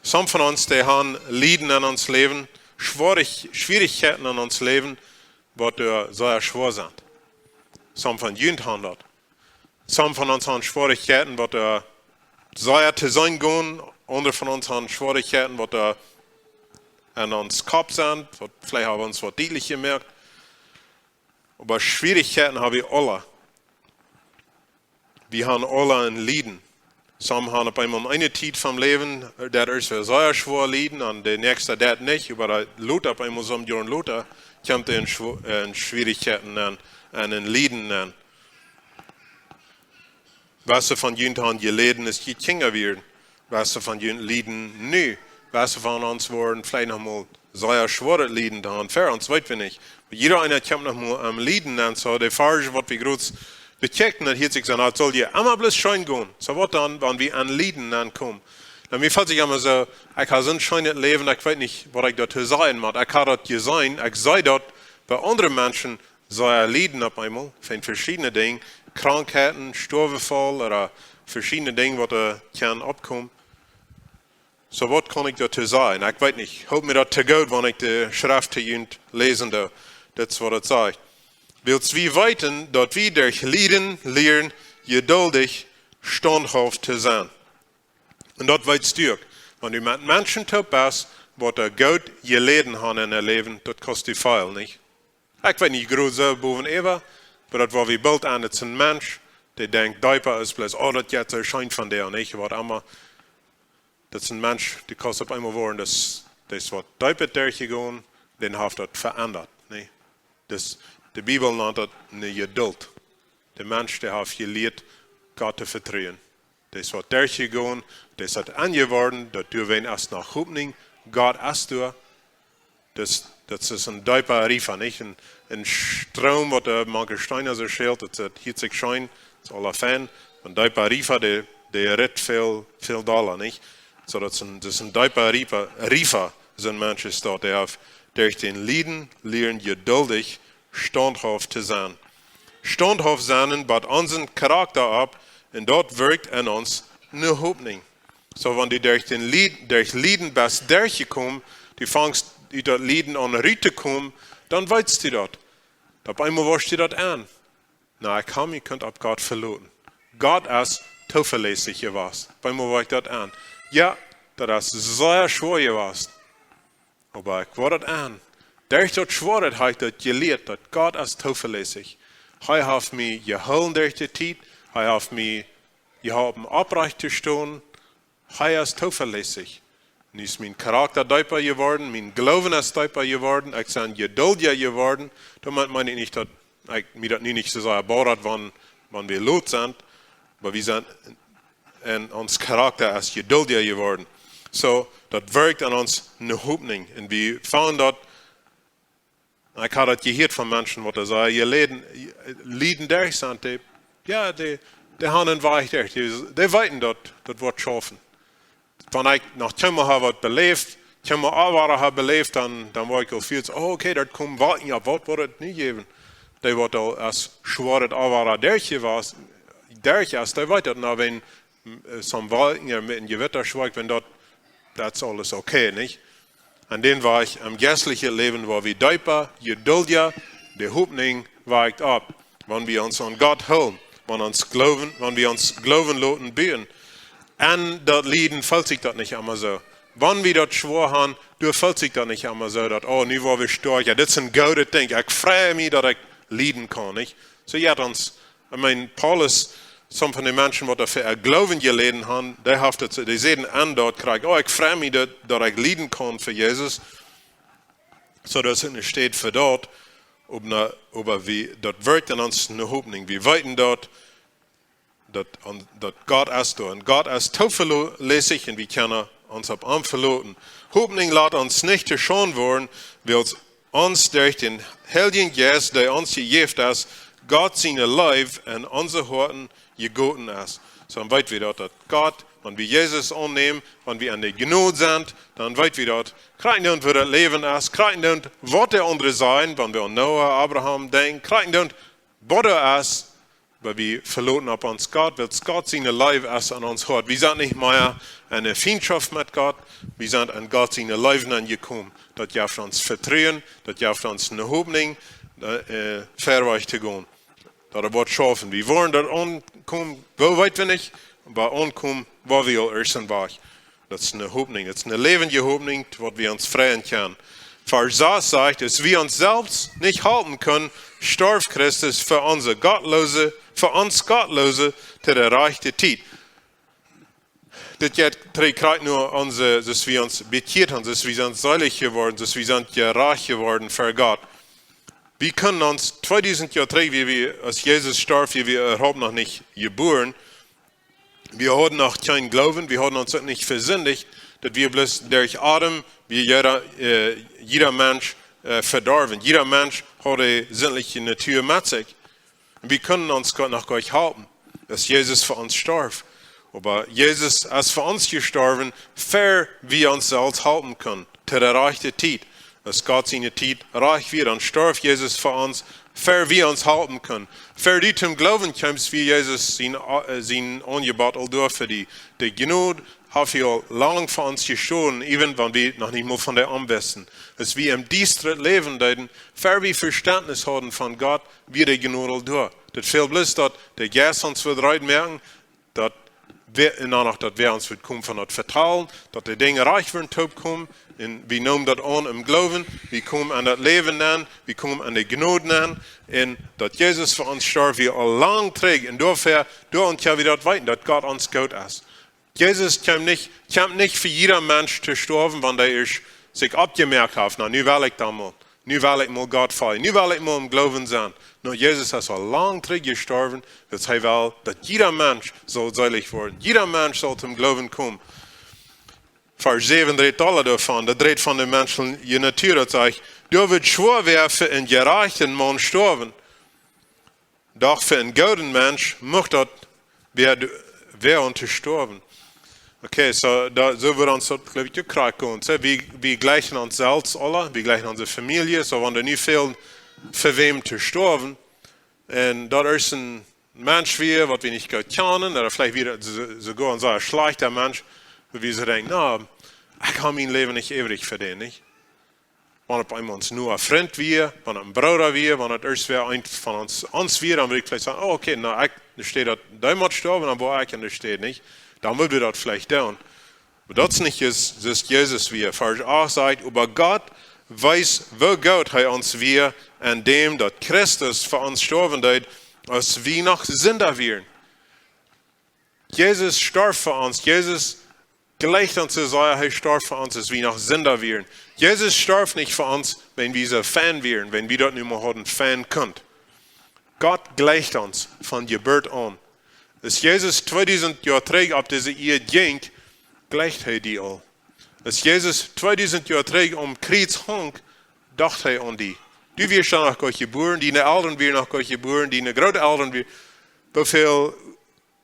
Some von ons, dee han Lieden en ons Läwen, Schwierich-, Schwierichkjeiten en ons Läwen, waut doa sea schwoa sent. Some von junt haben daut. Some von ons haben Schwierigkeiten, waut doa sea to sennen gonen. Aundre von ons haben Schwierigkeiten, waut doa en ons Kopp sent, waut veleicht haben ons waut dietlich jemoakt. Oba Schwierigkeiten haben wie aule. Wie haben aule een Lieden. Some haben opp eemol eene Tiet vom Läwen, daut es sea schwoa Lieden, un de näakjste daut nich, oba daut lot opp eemol some Joaren lota, kjemt en Schw-, en Schwierigkeiten aun, en een Lieden aun. Wese von junt haben jeläden, aus jie Kjinja wieren. Wese von junt lieden nu. Wese von ons woaren veleicht noch mol sea schwoaret Lieden haben. Fa ons weet wie nich. Oba jieda eena kjemt noch mol aun Lieden aun. Soo, de Varsch, waut wie groot bekjikjen, daut hieet sikj soo aun, daut saul je emma bloos scheen gonen. Soo, waut dan, wan wie aun Lieden aunkomen? Dan mie felt sikj emma soo, ekj hab soon scheenet Läwen, ekj weet nich, waut ekj doatoo sajen mott. Ekj hab daut jeseenen, ekj see daut bie aundre Menschen, sea lieden opp eemol, von veschiedne Dinja, Krankheiten, Stoawenfaul, ooda veschiedne Dinja, waut doa kjennen oppkomen. Soo, waut kaun ekj doatoo sajen? Ekj weet nich, hoolt mie daut to goot, wan ekj de Schreft to junt läsen doo. Daut es, waut et sajcht. Wiels wie weeten, daut wie derch Lieden lieren, jeduldich, staunthauft to sennen. Un daut weetst du uk. Wan du met Menschen toop best, waut doa goot jeläden haben en äa Läwen, daut kost die väl, nich? Ekj weet nich, groot soo bowen äwa, oba daut wia wie boolt aun, daut es een Mensch, dee denkjt, deepa es bloos, oh, daut jeit soo scheen von däa, nich? Waut emma. Daut es een Mensch, dee kaust opp eemol woaren, daut, daut es waut deepa derchjegonen, dän haft daut veendat, nich? Daut, de Bibel nant daut eene Jeduld. De Mensch, dee haft jelieet, Gott to vetruen. Daut es waut derchjegonen, daut es daut aunjeworden, daut doawäajen es noch Hopninj, Gott es doa. Daut, daut es een deepa Riefa, nich? Een, een Stroom, waut doa mank de Steena soo schält, daut, daut hieet sikj scheen, daut es aula fein. Een deepa Riefa, dee, dee rett väl, väl dolla, nich? Soo, daut es een, daut es een deepa Riefa, Riefa, soon Mensch es daut, dee haft derch daut Lieden lieren jeduldich staunthauft to sennen. Staunthauft sennen baut onsen Charakta opp un daut wirkjt en ons eene Hopninj. Soo, wan du derch daut Lied-, derch Lieden best derchjekomen, du fangst ut daut Lieden aun ruttokomen, dan weetst du daut. Opp eemol woascht du daut aun. Na, ekj kaun mie kunt opp Gott veloten. Gott es tovelässich jewast. Opp eemol woa ekj daut aun. Jo, daut es sea schwoa jewast. Oba ekj woa daut aun. Derch daut Schwoaret hab ekj daut jelieet, daut Gott es tovelässich. Hee haft mie jehoolen derch de Tiet. Hee haft mie jeholpen, oprajcht to stonen. Hee es tovelässich. Nu es mien Charakta deepa jeworden, mien Gloowen es deepa jeworden, ekj sie jeduldja jeworden. Doamet meen ekj nich, daut ekj mie daut nu nich soo sea bodat, wan, wan wie lot sent, oba wie sent, un ons Charakta es jeduldja jeworden. Soo, daut wirkjt en ons eene Hopninj. Un wie fungen daut, ekj hab daut jehieet von Menschen, waut see sajen, je Lieden, Lieden derch sent, dee, jo, dee, dee haben een Wajch derch, dee, dee weeten daut, daut woat schaufen. Wan ekj noch kjeenmol hab waut beläft, kjeenmol Oawater hab beläft, dan, dan woa ekj aul väl, oh, okay, daut kjemt waut, jo, waut woat et nu jäwen? Dee waut aul aus schwoaret Oawater derch jewast, derch es, dee weet daut, na, wan, äh, soon Wolkjen, jo, met een Jewitta schwoa, wan daut, daut es aules okay, nich? Un dan woa ekj em jeistlichen Läwen, woa wie deepa, jeduldja, de Hopninj woat opp, wan wie ons aun Gott hoolen, wan ons Gloowen, wan wie ons Gloowen loten buen. Un daut Lieden felt sikj daut nich emma soo. Wan wie daut schwoa haben, dan felt sikj daut nich emma soo, daut, oh, nu woa wie stoakj. Jo, dit es een goodet Dinkj. Ekj frei mie, daut ekj lieden kaun, nich? Soo, jo, dan, ekj meen, Paulus, some von de Menschen, waut doa fa äa Gloowen jeläden haben, dee haft et, dee säden aun daut krakjt, oh, ekj frei mie, daut, daut ekj lieden kaun fa Jesus. Soo, daut es eene Städ fa daut, oba, oba wie, daut wirkjt en ons eene Hopninj. Wie weeten daut, daut, un daut Gott es doa. Un Gott es tovelässich un wie kjennen ons opp am veloten. Hopninj lat ons nich to Schaund woaren, wiels ons derch dän Heiljen Jeist, dee ons jejäft es, Gott siene Leew en onse Hoaten jegoten es. Soo, dan weet wie daut, daut Gott, wan wie Jesus aunnämen, wan wie aun de Jnod sent, dan weet wie daut. Krakjt endoont woo daut Läwen es, krakjt endoont waut de aundre sajen, wan wie aun Noah, Abraham denkjen, krakjt endoont waut doa es, oba wie veloten opp ons Gott, wiels Gott siene Leew es en ons Hoat. Wie sent nich mea en eene Fientschoft met Gott, wie sent en Gott siene Leew aunjekomen. Daut jeft ons Vetruen, daut jeft ons eene Hopninj, äh, verwoats to gonen. daut et woat schaufen. Wie woaren daut aunkomen, woo weet wie nich, oba aunkomen woa wie aul ieescht en Wajch. Daut es eene Hopninj, daut es eene läwendje Hopninj, waut wie ons freien kjennen. Varsch sas sajcht, aus wie ons selfst nich halpen kunnen, storf Christus fa onse Gottloose, fa ons Gottloose, to de rajchte Tiet. Dit jeit trigj krakjt no onse, aus wie ons bekjieet haben, aus wie sent seelich jeworden, aus wie sent jerajcht jeworden ver Gott. Wie kunnen ons tweedusent Joa trigj, wia wie, aus Jesus storf, wia wie äwahaupt noch nich jebuaren. Wie hauden noch kjeen Gloowen, wie hauden ons uk nich vesindicht, daut wia bloos derch Adam, wia jieda, äh, jieda Mensch, äh, vedorwen. Jieda Mensch haud de sindliche Natua met sikj. Un wie kunnen ons Gott noch goanich halpen, aus Jesus fa ons storf. Oba Jesus es fa ons jestorwen, ver wie ons selfst halpen kunnen, to de rajchte Tiet. Aus Gott siene Tiet rajcht wia, dan storf Jesus fa ons, ver wie ons halpen kunnen. Ver du toom Gloowen kjeemst, wia Jesus sien, äh, sien Aunjebott aul doa fa die. De Jnod haft hee aul lang fa ons jestonen, even wan wie noch nich mol von dee aunwisten. Aus wie em Diestren läwen deeden, ver wie Vestentnis hauden von Gott, wia de Jnod aul doa. Daut fält bloos, daut de Jeist ons wudd reed moaken, daut wie, un dan noch, daut wie ons wudden komen von daut vetalen, daut de Dinja rajcht wudden toopkomen, un wie neemen daut aun em Gloowen, wie komen aun daut Läwen aun, wie komen aun de Jnod aun, un daut Jesus fa ons storf, wia aul lang trigj, un doafäa, doa un ja, wie daut weeten, daut Gott ons goot es. Jesus kjeem nich, kjeem nich fa jieda Mensch to stoawen, wan hee ieescht sikj oppjemoakt haft: "Na, nu well ekj dan mol. Nu well ekj mol Gott foljen. Nu well ekj mol em Gloowen sennen." Nä, Jesus es aul lang trigj jestorwen, daut hee well, daut jieda Mensch saul seelich woaren. Jieda Mensch saul toom Gloowen komen. Varsch säwen rät aul doavon, daut rät von de menschelje Natua, daut sajcht: "Doa wudd schwoa wäa fa een jerajchten Maun stoawen. Doch fa een gooden Mensch mucht daut wäa, wäa aun to stoawen." Okay, so, daut, soo wudd ons daut, jleew ekj, uk krakjt gonen. So, wie, wie jlikjen ons selfst aule, wie jlikjen onse Famielje, so, wan doa nu fält, fa wäm to stoawen. Un daut es een Mensch wia, waut wie nich goot kjanen, ooda veleicht wia daut soo-, soogoa een sea schlajchta Mensch, wua wie soo denkjen: "Na, ekj hab mien Läwen nich übrig fa dän, nich?" Wan opp eemol ons Noa Frint wia, wan et een Brooda wia, wan et ieescht wäa eent von ons, ons wia, dan wudd ekj veleicht sajen: "Oh, okay, na, ekj, doa steit daut, dee mott stoawen, dan woa ekj aun de Städ, nich?" Dan wudd wie daut veleicht doonen. Oba daut es nich, es, es Jesus wia. Varsch acht sajcht: "Oba Gott wees, woo goot hee ons wia, endäm daut Christus fa ons stoawen deed, aus wie noch Sinda wieren." Jesus storf fa ons. Jesus jleicht ons soo sea, hee storf fa ons, aus wie noch Sinda wieren. Jesus storf nich fa ons, wan wie soo fein wieren, wan wie daut nu mol hauden fein kunt. Gott jleicht ons von Jeburt aun. Aus Jesus tweedusent Joa trigj opp dise Ieed jinkj, jleicht hee die aul. Aus Jesus tweedusent Joa trigj aum Kjriez hunk, docht hee aun die. Du wieescht dan noch goanich jebuaren, diene Elren wieren noch goanich jebuaren, diene Grootelren wieren, woo väl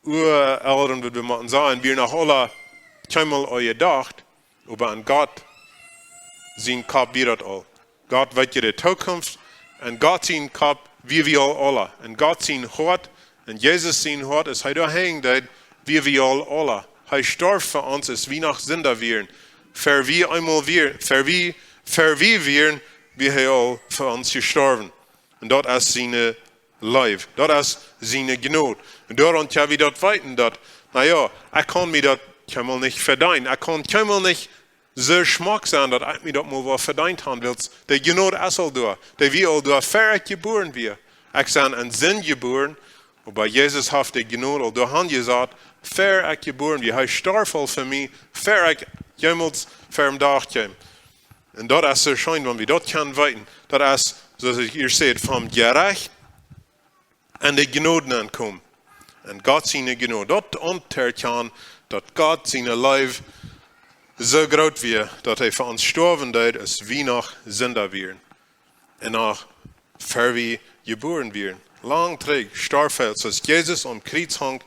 Uaelren, wudd wie motten sajen, wieren noch aula kjeenmol aul jedocht, oba aun Gott sien Kopp wia daut aul. Gott weet je de Tookunft, un Gott sien Kopp wia wie aul aula. Un Gott sien Hoat, un Jesus sien Hoat, aus hee doa henjd, wia wie aul aula. Hee storf fa ons, aus wie noch Sinda wieren. Ver wie eemol wieren, ver wie, ver wie wieren, wia hee aul fa ons jestorwen. Un daut es siene Leew. Daut es siene Jnod. Un doaromm kjenn wie daut weeten, daut, na jo, ekj kaun mie daut kjeenmol nich vedeenen. Ekj kaun kjeenmol nich soo schmock sennen, daut ekj mie daut mol woa vedeent han, wiels de Jnod es aul doa. Dee wia aul doa, ver ekj jebuaren wia. Ekj sie en Sind jebuaren, oba Jesus haft de Jnod aul doa han jesat, ver ekj jebuaren wia. Hee storf aul fa mie, ver ekj jemols ver dän Dach kjeem. Un daut es soo scheen, wan wie daut kjennen weeten. Daut es, soo aus ekj ieescht säd, vom Jerecht aun de Jnod nenkomen. Un Gott siene Jnod, daut auntoerkjanen, daut Gott siene Leew soo groot wia, daut hee fa ons stoawen deed, aus wie noch Sinda wieren. Un noch ver wie jebuaren wieren. Lang trigj storf hee, aus Jesus aum Kjriez hunk,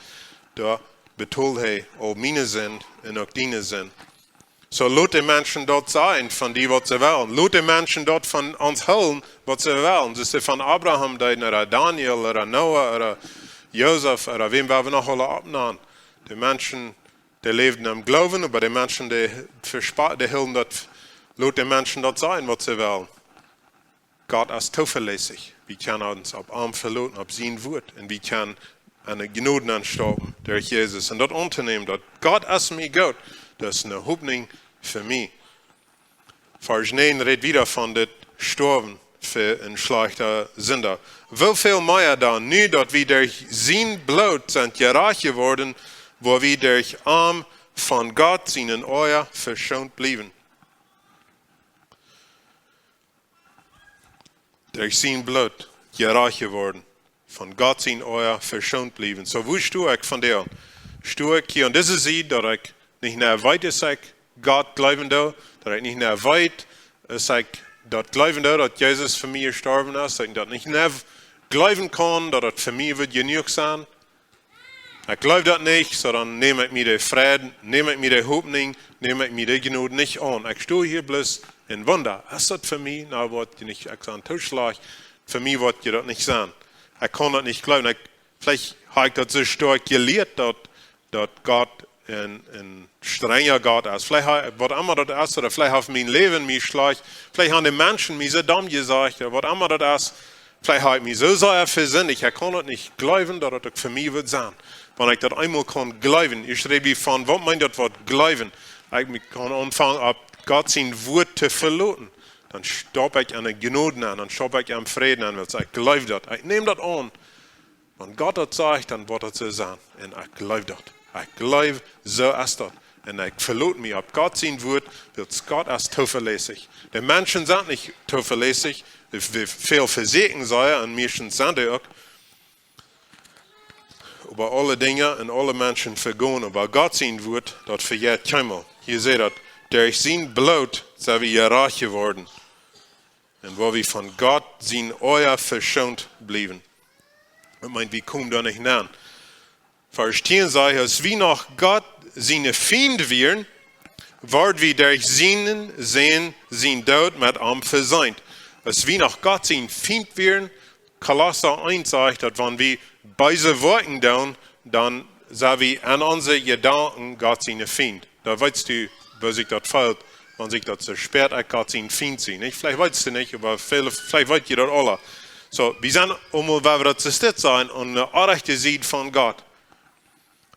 doa betold hee aul miene Sind un uk diene Sind. So, lot de Menschen daut sajen von die, waut see wellen. Lot de Menschen daut von ons hoolen, waut see wellen. Soo aus see von Abraham deeden, ooda Daniel, ooda Noah, ooda Josef, ooda wäm wie noch aula oppnanen. De Menschen, dee läwden em Gloowen, oba de Menschen, dee vespa-, dee hilden daut, lot de Menschen daut sajen, waut see wellen. Gott es tovelässig. Wie kjennen ons opp am veloten, opp sien Wort. Un wie kjennen aun de Jnod aunstaupen derch Jesus. Un daut auntonämen, daut Gott es mie goot, daut es eene Hopninj fa mie. Varsch näajen rät wieda von dit Stoawen fa een schlajchta Sinda. Woo väl mea dan, nu daut wie derch sien Bloot sent jerajcht jeworden, woa wie derch am von Gott sienen Oaja veschoont bliewen. Derch sien Bloot jerajcht jeworden, von Gott sien Oaja veschoont bliewen. Soo, woo sto ekj vondoag? Sto ekj hia aun dise Sied, daut ekj nich mea weet, aus ekj Gott jleewen doo, daut ekj nich mea weet, aus ekj daut jleewen doo, daut Jesus fa mie jestorwen es, daut ekj daut nich mea jleewen kaun, daut daut fa mie woat jenuach sennen? Ekj jleew daut nich, soo dan näm ekj mie de Fräd, näm ekj mie de Hopninj, näm ekj mie de Jnod nich aun. Ekj sto hia bloos un wunda, es daut fa mie? Na, woat je nich, ekj saj, too schlajcht, fa mie woat je daut nich sennen. Ekj kaun daut nich jleewen. Ekj, veleicht hab ekj daut soo stoakj jelieet, daut, daut Gott een, een strenja Gott es. Veleicht ha-, waut emma daut es, ooda veleicht haft mien Läwen mie schlajcht, veleicht haben de Menschen mie soo domm jesajcht, ooda waut emma daut es, veleicht hab ekj mie soo sea vesindicht, ekj kaun daut nich jleewen, daut daut uk fa mie woat sennen. Wan ekj daut eemol kaun jleewen, ekj räd hia von, waut meent daut Wort jleewen? Ekj mie kaun aunfangen, opp Gott sien Wort to veloten. Dan staup ekj aun de Jnod aun, dan staup ekj aun Fräd aun, wiels ekj jleew daut. Ekj näm daut aun. Wan Gott daut sajcht, dan woat daut soo sennen. Un ekj jleew daut. Ekj jleew, soo es daut. Un ekj velot mie opp Gott sien Wort, wiels Gott es tovelässig. De Menschen sent nich tovelässig, wie väl vesieekjen see, un meistens sent dee uk. Oba aule Dinja un aule Menschen vegonen, oba Gott sien Wort, daut vejeit kjeenmol. Hia sajcht daut, derch sien Bloot sent wie jerajcht jeworden. Un woa wie von Gott sien Oaja veschoont bliewen. Daut meent, wie komen doa nich aun. Varsch tieen sajcht, aus wie noch Gott siene Fiend wieren, worden wie derch sienen Sän sien Doot met am veseent. Aus wie noch Gott sien Fiend wieren, Kolossa eent sajcht, daut wan wie beese Woakjen doonen, dan sent wie aun onse Jedanken Gott siene Fiend. Dan weetst du, woo sikj daut feelt, wan sikj daut soo spieet, ekj Gott sien Fiend sie. Nich? Veleicht weetst du nich, oba väl, veleicht weet jie daut aule. Soo, wie sent emol, woo wie daut soo steit sent, aun de orrajchte Sied von Gott.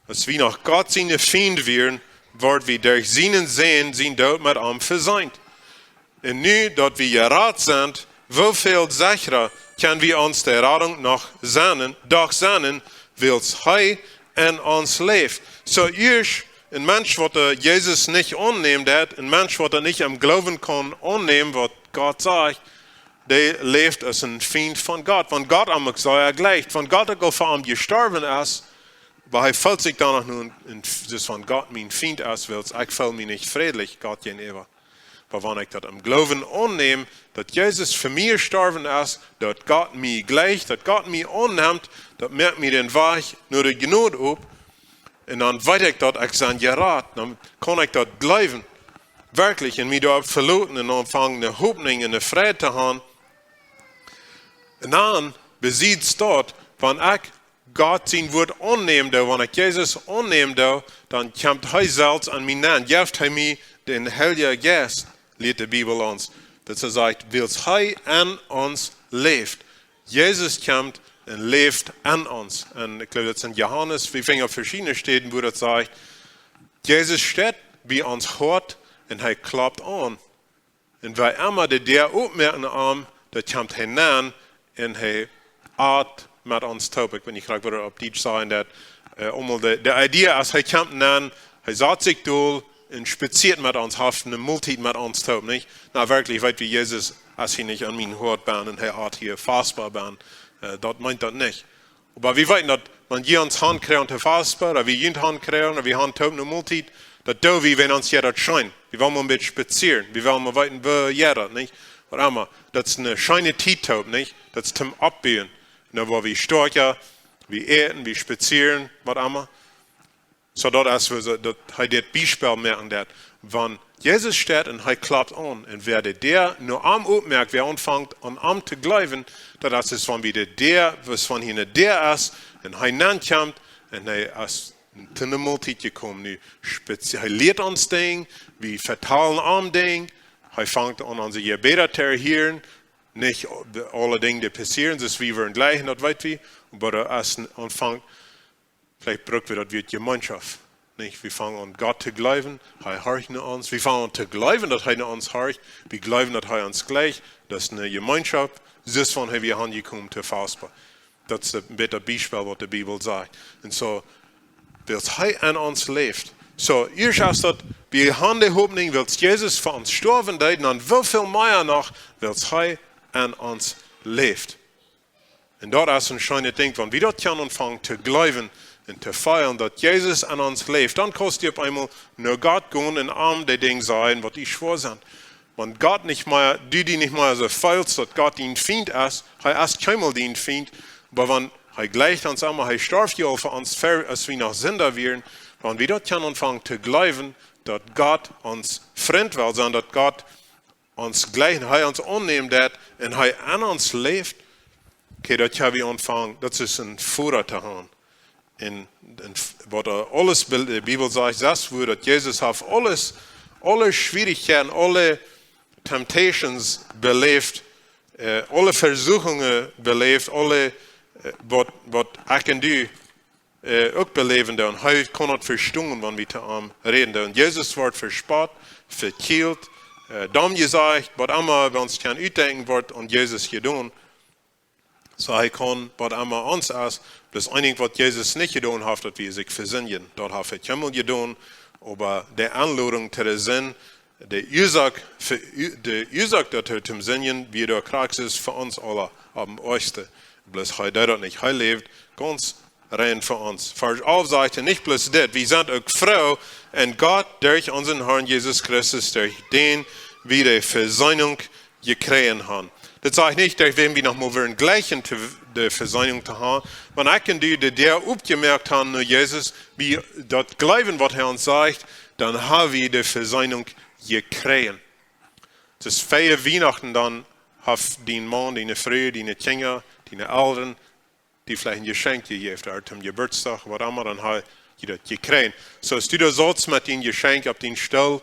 Aus wie noch Gott siene Fiend wieren, worden wie derch sienen Sän sien Doot met am veseent. Un nu daut wie jerat sent, woo väl sechra kjenn wie ons de Radunk noch sennen, doch sennen, wiels hee enn ons läft. Soo ieescht, een Mensch waut, äh, Jesus nich aunnämen deit, een Mensch waut daut nich em Gloowen kaun aunnämen, waut Gott sajcht, dee läft aus een Fiend von Gott. Wan Gott am uk soo jleicht, wan Gott uk aul fa am jestorwen es, oba hee feelt sikj dan noch nu, un, un, daut wan Gott mien Fiend es, wiels ekj feel mie nich frädlich Gott jäajenäwa. Oba wan ekj daut em Gloowen aunnäm, daut Jesus fa mie jestorwen es, daut Gott mie jleicht, daut Gott mie aunnemt, daut moakt mie dän Wajch no de Jnod op. Un dan weet ekj daut ekj sie jerat, dan kaun ekj daut jleewen. Werkjlich, un mie doaropp veloten un aunfangen ne Hopninj un ne Freid to haben. Un dan, besied daut, wan ekj Gott sien Wort aunnäm doo, wan ekj Jesus aunnäm doo, dan kjemt hee selfst aun mie nenn, jeft hee mie dän Heiljen Jeist, lieet de Bibel ons. Daut sajcht, wiels hee enn ons läft. Jesus kjemt un läft enn ons. Un ekj jleew, daut es enn Johanes, wie finjen opp veschiedne Städen, wua daut sajcht, Jesus steit bie ons Hoat un hee klopt aun. Un wäa emma de Däa opmoakt no am, dan kjemt hee nenn un hee at met ons toop. Ekj weet nich krakjt, woo daut opp Dietsch sajcht, daut, äh, emol de, de Idee es, hee kjemt nenn, hee sat sikj dol un spazieet met ons, haft ne Moltiet met ons toop, nich? Na, werkjlich, weet wie, Jesus es hia nich aun mien Hoat benn un hee at hia Faspa benn. Äh, daut meent daut nich. Oba wie weeten daut, wan jie ons han kjrieen to Faspa, ooda wie junt han kjrieen, ooda wie han toop ne Moltiet, daut doo wie, wan ons jeit daut scheen. Wie wellen mau een bät spazieren, wie wellen mau weeten, woo jeit daut, nich? Waut emma, daut es ne scheene Tiet toop, nich? Daut es toom oppbuen. Un dan woa wie stoakja, wie äten, wie spazieren, waut emma. Soo daut es, woo see, daut hee dit Biespel moaken deit. Wan Jesus steit un hee klopt aun. Un wäa de Däa no am opmoakt, wäa aunfangt aun am to jleewen, daut es, es wan wie de Däa, waut wan hia ne Däa es, un hee nenn kjemt, un hee es to ne Moltiet jekomen. Nu spazi-, hee lieet ons Dinj, wie vetalen am Dinj, hee fangt aun onse Jebäda to erhieren, Nich aule Dinja, dee passieren, soo aus wie wellen jlikj, daut weet wie, oba daut es een Aunfank. Veleicht bruck wie daut Wuat Jemeenschoft. Nich? Wie fangen aun, Gott to jleewen, hee horcht no ons. Wie fangen aun to jleewen, daut hee no ons horcht. Wie jleewen, daut hee ons jlikjt. Daut es eene Jemeenschoft. Soo aus wan hee wia aunjekomen to Vespa. Daut es een bät daut Biespel, waut de Bibel sajcht. Un soo, wiels hee aun ons läft. Soo, ieescht es daut, wie haben de Hopninj, wiels Jesus fa ons stoawen deed, un dan woo väl mea noch, wiels hee aun ons läft. Un daut es een scheenet Dinkj, wan wie daut kjennen aunfangen to jleewen un to feelen, daut Jesus aun ons läft, dan kaust du opp eemol no Gott gonen un am de Dinja sajen, waut die schwoa sent. Wan Gott nich mea, du die nich mea soo feelst, daut Gott dien Fient es, hee es kjeenmol dien Fient, oba wan hee jlikjt ons emma, hee storf je aul fa ons ver, aus wie noch Sinda wieren, wan wie daut kjennen aunfangen to jleewen, daut Gott ons Frint well sennen, daut Gott ons jlikjt, hee ons aunnämen deit un hee aun ons läft, okay, daut haben wie aunfangen, daut es een Voda to haben. Un, un waut aules, de Bibel sajcht sest, woo daut Jesus haft aules, aule Schwierichkjeiten, aule temptations beläft, äh, aule Vesuchungen beläft, aule, äh, waut, waut ekj un du äh, uk beläwen doonen. Hee kaun daut vestonen, wan wie to am räden doonen. Jesus wort vespott, vekjielt, äh, domm jesajcht, waut emma wie ons kjennen utdenkjen, wort aun Jesus jedonen. Soo hee kaun, waut emma ons es, daut eensje, waut Jesus nich jedonen haft, daut wie sikj vesindjen. Daut haft hee kjeenmol jedonen, oba de Aunlodunk to de Sind, de Uasoak, fa, de Uasoak, daut hee toom Sindjen wia, de Krankheit es fa ons aule aum oajsten. Bloos hee deed daut nich. Hee läft gaunz rein fa ons. Varsch alf sajcht hee nich bloos dit: Wie sent uk froo en Gott derch onsen Harn Jesus Christus, derch dän wie de Vesöhnunk jekjräajen han. Dit sajcht nich, daut wan wie noch mol wudden jlikjen to de Vesöhnunk to han, wan ekj un du de Däa opjemoakt han no Jesus, wie daut jleewen, waut hee ons sajcht, dan ha wie de Vesöhnunk jekjräajen. Daut es ver Wienachten, dan haft dien Maun, diene Fru, diene Kjinja, diene Elren die veleicht een Jeschenkj jejäft, ooda toom Jeburtsdach, waut emma, dan ha jie daut jekjräajen. Soo aus du doa sautst met dien Jeschenkj opp dien Stool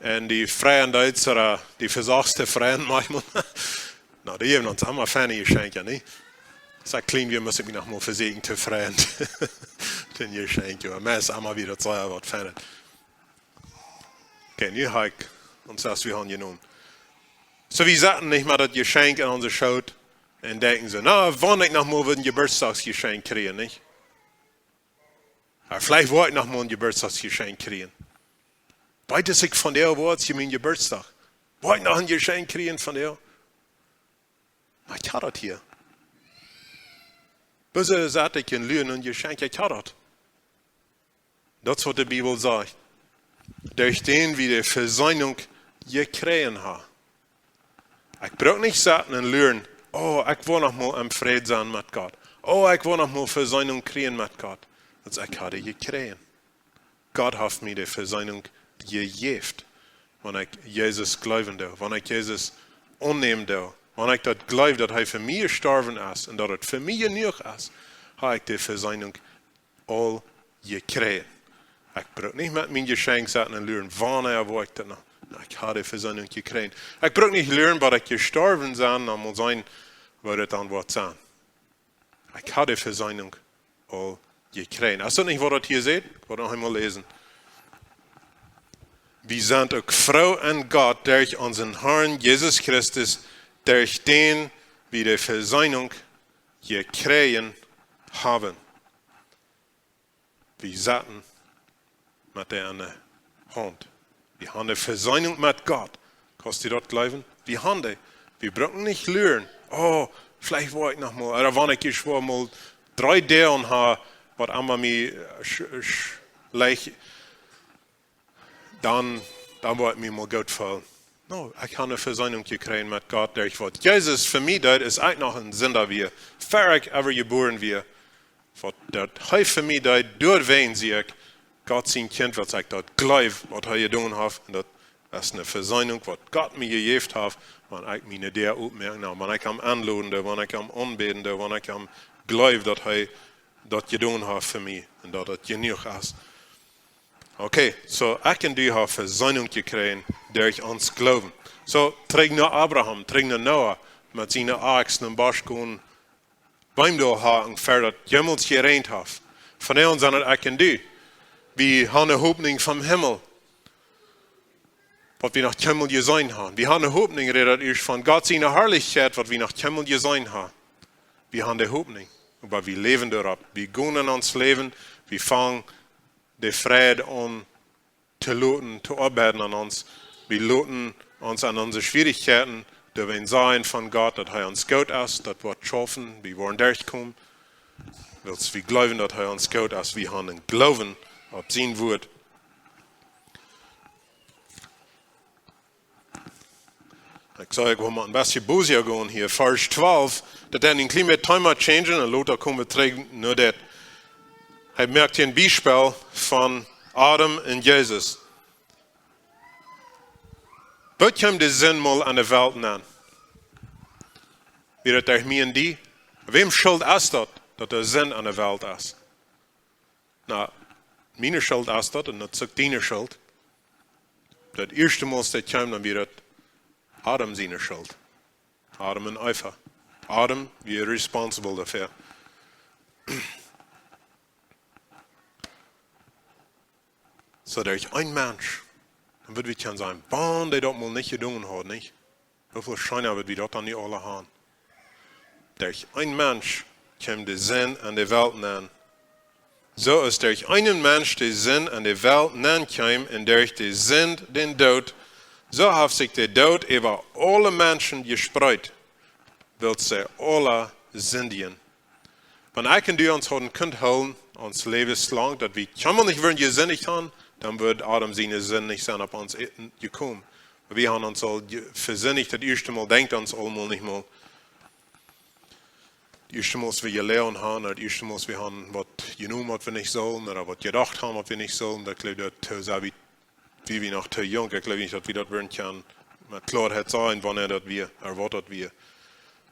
un die freien deetst, ooda die vesachst to freien maunchmol. Na, dee jäwen ons emma feine Jeschenkja, nich? Aus ekj kjlien wia, must ekj mie noch mol vesieekjen to freien. Dän Jeschenkj, oba mie es emma wada daut sea waut fein. Okay, nu ha ekj ons, aus wie han jenomen. Soo, wie saten nich met daut Jeschenkj en onse Schoot un denkjen soo: Na, wan ekj noch mol wudd een Jeburtsdagsjeschenkj kjrieen, nich? Ooda veleicht woa ekj noch mol een Jeburtsdagsjeschenkj kjrieen. Weet ekj von dee, woa ekj mien Jeburtsdach, woa ekj noch een Jeschenkj kjrieen von dee? Oba ekj ha daut hia. Woo sat ekj en Lüen een Jeschenkj, ekj ha daut. Daut es, waut de Bibel sajcht. Derch dän wie de Vesöhnunk jekjräajen ha. Ekj bruck nich saten un luren: Oh, ekj woa noch mol em Fräd sennen met Gott. Oh, ekj woa noch mol Vesöhnunk kjrieen met Gott. Daut es, ekj ha dee jekjräajen. Gott haft mie de Vesöhnunk jejäft. Wan ekj Jesus jleewen doo, wan ekj Jesus aunnämen doo, wan ekj daut jleew, daut hee fa mie jestorwen es un daut et fa mie jenuach es, ha ekj de Vesöhnunk aul jekjräajen. Ekj bruck nich met mien Jeschenkj saten un luren, wanea woa ekj daut noch. Na, ekj ha de Vesöhnunk jekjräajen. Ekj bruck nich luren, bat ekj jestorwen sie, dan mott sennen, woo daut dan woat sennen. Ekj ha de Vesöhnunk aul jekjräajen. Es daut nich, waut daut hia sajcht? Ekj well noch eemol läsen. Wie sent uk froo en Gott derch onsen Harn Jesus Christus, derch dän wie de Vesöhnunk jekjräajen haben. Wie saten met dee aun de Haunt. Wie han de Vesöhnunk met Gott. Kaust du daut jleewen? Wie han dee. Wie brucken nich luren: Oh, veleicht woa ekj noch mol, ooda wan ekj ieescht woa mol dree Doag ha, waut emma mie, äh, sch-, sch-, leicht, dan, dan woa ekj mie mol goot feelen. No, ekj ha eene Vesöhnunk jekjräajen met Gott, derch waut Jesus fa mie deed, aus ekj noch een Sinda wia, ver ekj ever jebuaren wia. Waut daut hee fa mie deed, doawäajen sie ekj Gott sien Kjint, wiels ekj daut jleew, waut hee jedonen haft. Un daut es eene Vesöhnunk, waut Gott mie jejäft haft, wan ekj miene Däa opmoak, na, wan ekj am aunloden doo, wan ekj am aunbäden doo, wan ekj am jleew, daut hee daut jedonen haft fa mie un daut daut jenuach es. Okay, soo, ekj un du ha Vesöhnunk jekjräajen derch ons Gloowen. Soo, trigj no Abraham, trigj no Noah. met siene Akjst em Bosch gonen, Beem doa hacken, ver daut jemols jeräajent haft. Vondoag sent et ekj un du. Wie haben eene Hopninj vom Himmel, waut wie noch kjeenmol jeseenen haben. Wie haben eene Hopninj, rät daut ieescht von Gott siene Harlichkjeit, waut wie noch kjeenmol jeseenen haben. Wie haben de Hopninj, oba wie läwen doaropp. Wie gonen en ons Läwen, wie fangen de Freid aun to loten, to oabeiden aun ons. Wie loten ons aun onse Schwierichkjeiten, doa wie sajen von Gott, daut hee ons goot es, daut woat schaufen, wie woaren derchkomen. Wiels wie jleewen, daut hee ons goot es, wie haben Gloowen opp sien Wuat. Ekj saj, ekj well mau een bät bosja gonen hia. Varsch twalf, daut deit een kjlien bät Thema changen un lota komen wie trigj no dit. Hee moakt hia een Biespel von Adam un Jesus. Woo kjeem de Sind mol aun de Welt nenn? Wia daut derch mie un die? Wäm Schult es daut, daut de Sind aun de Welt es? Na, miene Schult es daut un daut es uk diene Schult. Daut ieeschte Mol aus daut kjeem, dan wia daut Adam siene Schult. Adam un Eva. Adam wia responsible doafäa. Soo, derch een Mensch, dan wudd wie kjennen sajen, wan dee daut mol nich jedonen haud, nich? Woo väl scheena wudd wie daut dan nu aula haben? Derch een Mensch kjeem de Sind aun de Welt nenn. Soo aus derch eenen Mensch de Sind aun de Welt nenn kjeem un derch de Sind dän Doot, soo haft sikj de Doot äwa aule Menschen jespreet, wiels see aula sindjen. Wan ekj un du ons hauden kunt hoolen, ons Läwen lang, daut wie kjeenmol nich wudden jesindicht haben, dan wudd Adam siene Sind nich sennen opp ons jekomen. Wie haben ons aul je-, vesindicht, daut ieeschte Mol denkjt ons aulmol nich mol. Daut ieeschte Mol aus wie jeloagen haben, daut ieeschte Mol aus wie haben waut jenomen, waut wie nich sullen, ooda waut jedocht haben, waut wie nich sullen, daut jleew ekj, daut, äh, sent wie, wie, wie noch too junk, ekj jleew nich, daut wie daut wudden kjennen met Kloaheit sajen, wanea daut wia, ooda waut daut wia.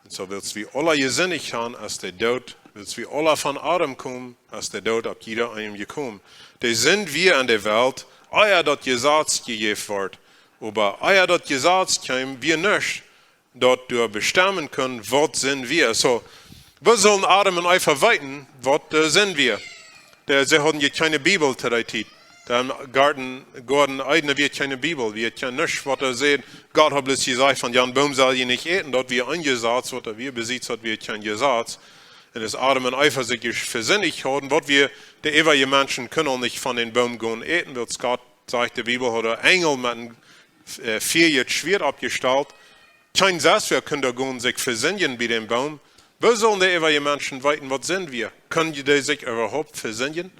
Un soo wiels wie aula jesindicht haben, es de Doot, wiels wie aula von Adam komen, es de Doot opp jieda eenem jekomen. De Sind wia aun de Welt, ea daut Jesaz jejäft wort. Oba ea daut Jesaz kjeem, wia nuscht, daut doa bestemmen kunn, waut Sind wia. Soo, woo sullen Adam un Eva weeten, waut de Sind wia? De, see hauden je kjeene Bibel to dee Tiet. Em Goaden, Goaden Eden wia kjeene Bibel, wia kjeen nuscht, waut doa säd, Gott haud bloos jesajcht von, jan Boom sell jie nich äten, daut wia een Jesaz, waut doa wia, besiets daut wia kjeen Jesaz. Un aus Adam un Eva sikj vesindicht hauden, waut wia, de äwaje Menschen kunnen aul nich von dän Boom gonen äten, wiels Gott, sajcht de Bibel, haud een Enjel met een, äh, veeejet Schwieet oppjestalt. Kjeen Sestwäa kunn doa gonen sikj vesindjen bie dän Boom. Woo sullen de äwaje Menschen weeten, waut Sind wia? Kunnen dee sikj äwahaupt vesindjen?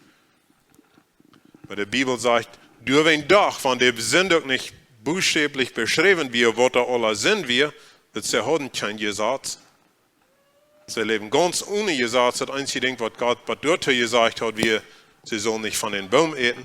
Oba de Bibel sajcht, doawäajen doch, wan de Sind uk nich buchstäblich beschräwen wia, waut doa aula Sind wia, wiels see hauden kjeen Jesaz. See läwden gaunz one Jesaz, daut eensje Dinkj, waut Gott, waut doa too jesajcht haud, wia, see sullen nich von dän Boom äten.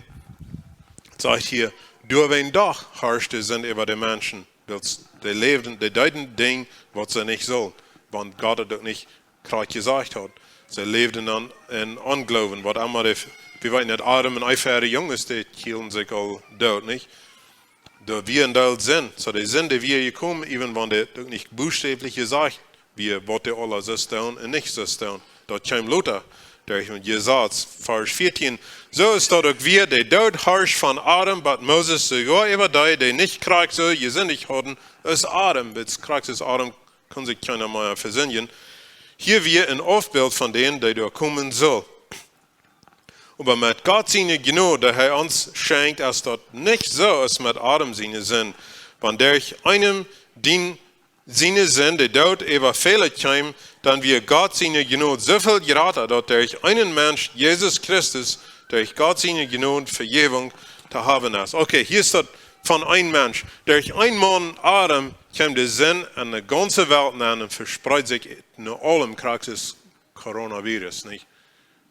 Sajcht hia, doawäajen doch harscht de Sind äwa de Menschen, wiels dee läwden, dee deeden Dinj, waut see nich sullen, wan Gott daut uk nich krakjt jesajcht haud. See läwden dan en Onjloowen, waut emma de, wie weeten daut Adam un Eva äare Junges, dee kjilden sikj aul doot, nich? Doa wia een Deel Sind, soo de Sind, dee wia jekomen, even wan dee uk nich buchstäblich jesajcht wia, waut dee aula sest doonen un nich sest doonen. Daut kjeem lota derch een Jesaz. Varsch vieetieen. Soo es daut uk wia, de Doot harscht von Adam bat Moses, soogoa äwa dee, dee nich krakjt soo jesindicht hauden aus Adam, wiels krakjt aus Adam kunn sikj kjeena mea vesindjen. Hia wia een Aufbilt von dän, dee doa komen sull. Oba met Gott siene Jnod, dee hee ons schenkjt, es daut nich soo aus met Adam siene Sind. Wan derch eenem dien, siene Sind de Doot äwa väle kjeem, dan wia Gott siene Jnod sooväl jrata, daut derch eenen Mensch, Jesus Christus, derch Gott siene Jnod Vejäwunk to haben es. Okay, hia es daut von een Mensch. Derch een Maun, Adam, kjeem de Sind en de gaunze Welt nenn un vespreed sikj no aulem, krakjt aus Coronavirus, nich?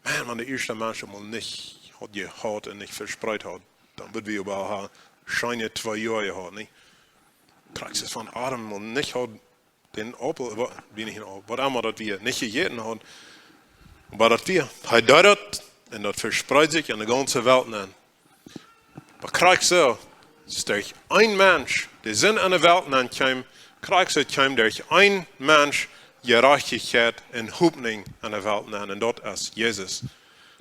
Maun, wan de ieeschte Mensch mol nich haud jehaut un nich vespreet haud, dan wudd wie äwahaupt ha-, scheene twee Joa jehaut, nich? Krakjt aus von Adam mol nich haud dän Aupel, wa-, wia nich een Aupel, waut emma daut wia, nich jejäten haud. Oba daut wia, hee deed daut un daut vespreed sikj en de gaunze Welt nenn. Oba krakjt soo, es derch een Mensch de Sind en de Welt nenn kjeem, Krakjt soo kjeem derch een Mensch Jerajchtichkjeit un Hopninj aun de Welt nenn. Un daut es Jesus.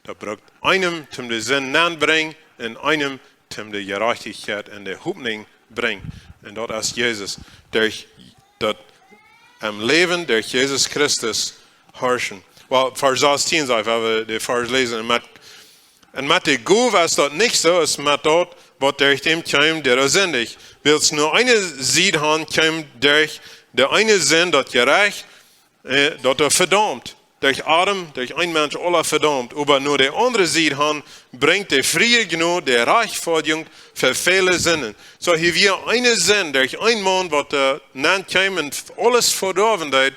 Daut brukt eenem toom de Sind nennbrinjen un eenem toom de Jerajchtichkjeit un de Hopninj brinjen. Un daut es Jesus. Derch daut em Läwen derch Jesus Christus horchen. Well, Varsch sastieen sajcht, wan wie dän Varsch läsen, un met, un met de Gow es daut nich soo aus met daut, waut derch däm kjeem, dee doa sindicht. Wiels no eene Sied han kjeem derch de eene Sind daut Jerecht, äh, daut doa vedaumt. Derch Adam, derch een Mensch aula vedaumt. Oba no de aundre Sied han brinjt de frie Jnod de Rajchtfoadjunk fa väle Sinden. Soo hia wia eene Sind derch een Maun, waut doa nenn kjeem un aules vedoawen deed.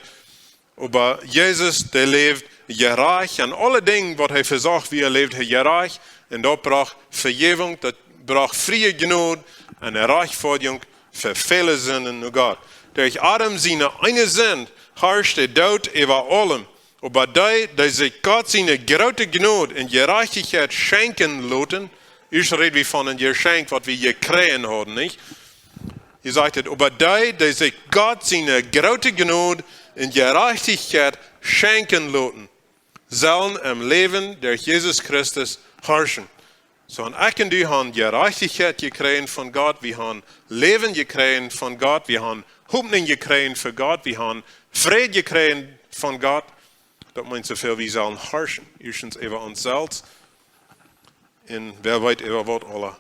Oba Jesus, dee läwd jerajcht. En aule Dinja, waut hee vesocht, wia, läwd hee jerajcht. Un daut brocht Vejäwunk, daut brocht frie Jnod un de Rajchtfoadjunk fa väle Sinden no Gott. Derch Adam siene eene Sind harscht de Doot äwa aulem. Oba dee, dee sikj Gott siene groote Jnod un Jerajchtichkjeit schenkjen loten, ieescht räd wie von een Jeschenkj, waut wie jekjräajen hauden, nich? Hia sajcht et, oba dee, dee sikj Gott siene groote Jnod un Jerajchtichkjeit schenkjen loten, sellen em Läwen derch Jesus Christus horchen. Soo, un ekj un du han Jerajchtichkjeit jekjräajen von Gott, wie han Läwen jekjräajen von Gott, wie han Hopninj jekjräajen von Gott, wie han Fräd jekjräajen von Gott. Daut meent soo väl, wie sellen horchen. Ieeschtens äwa ons selfst. Un wäa weet äwa waut aula.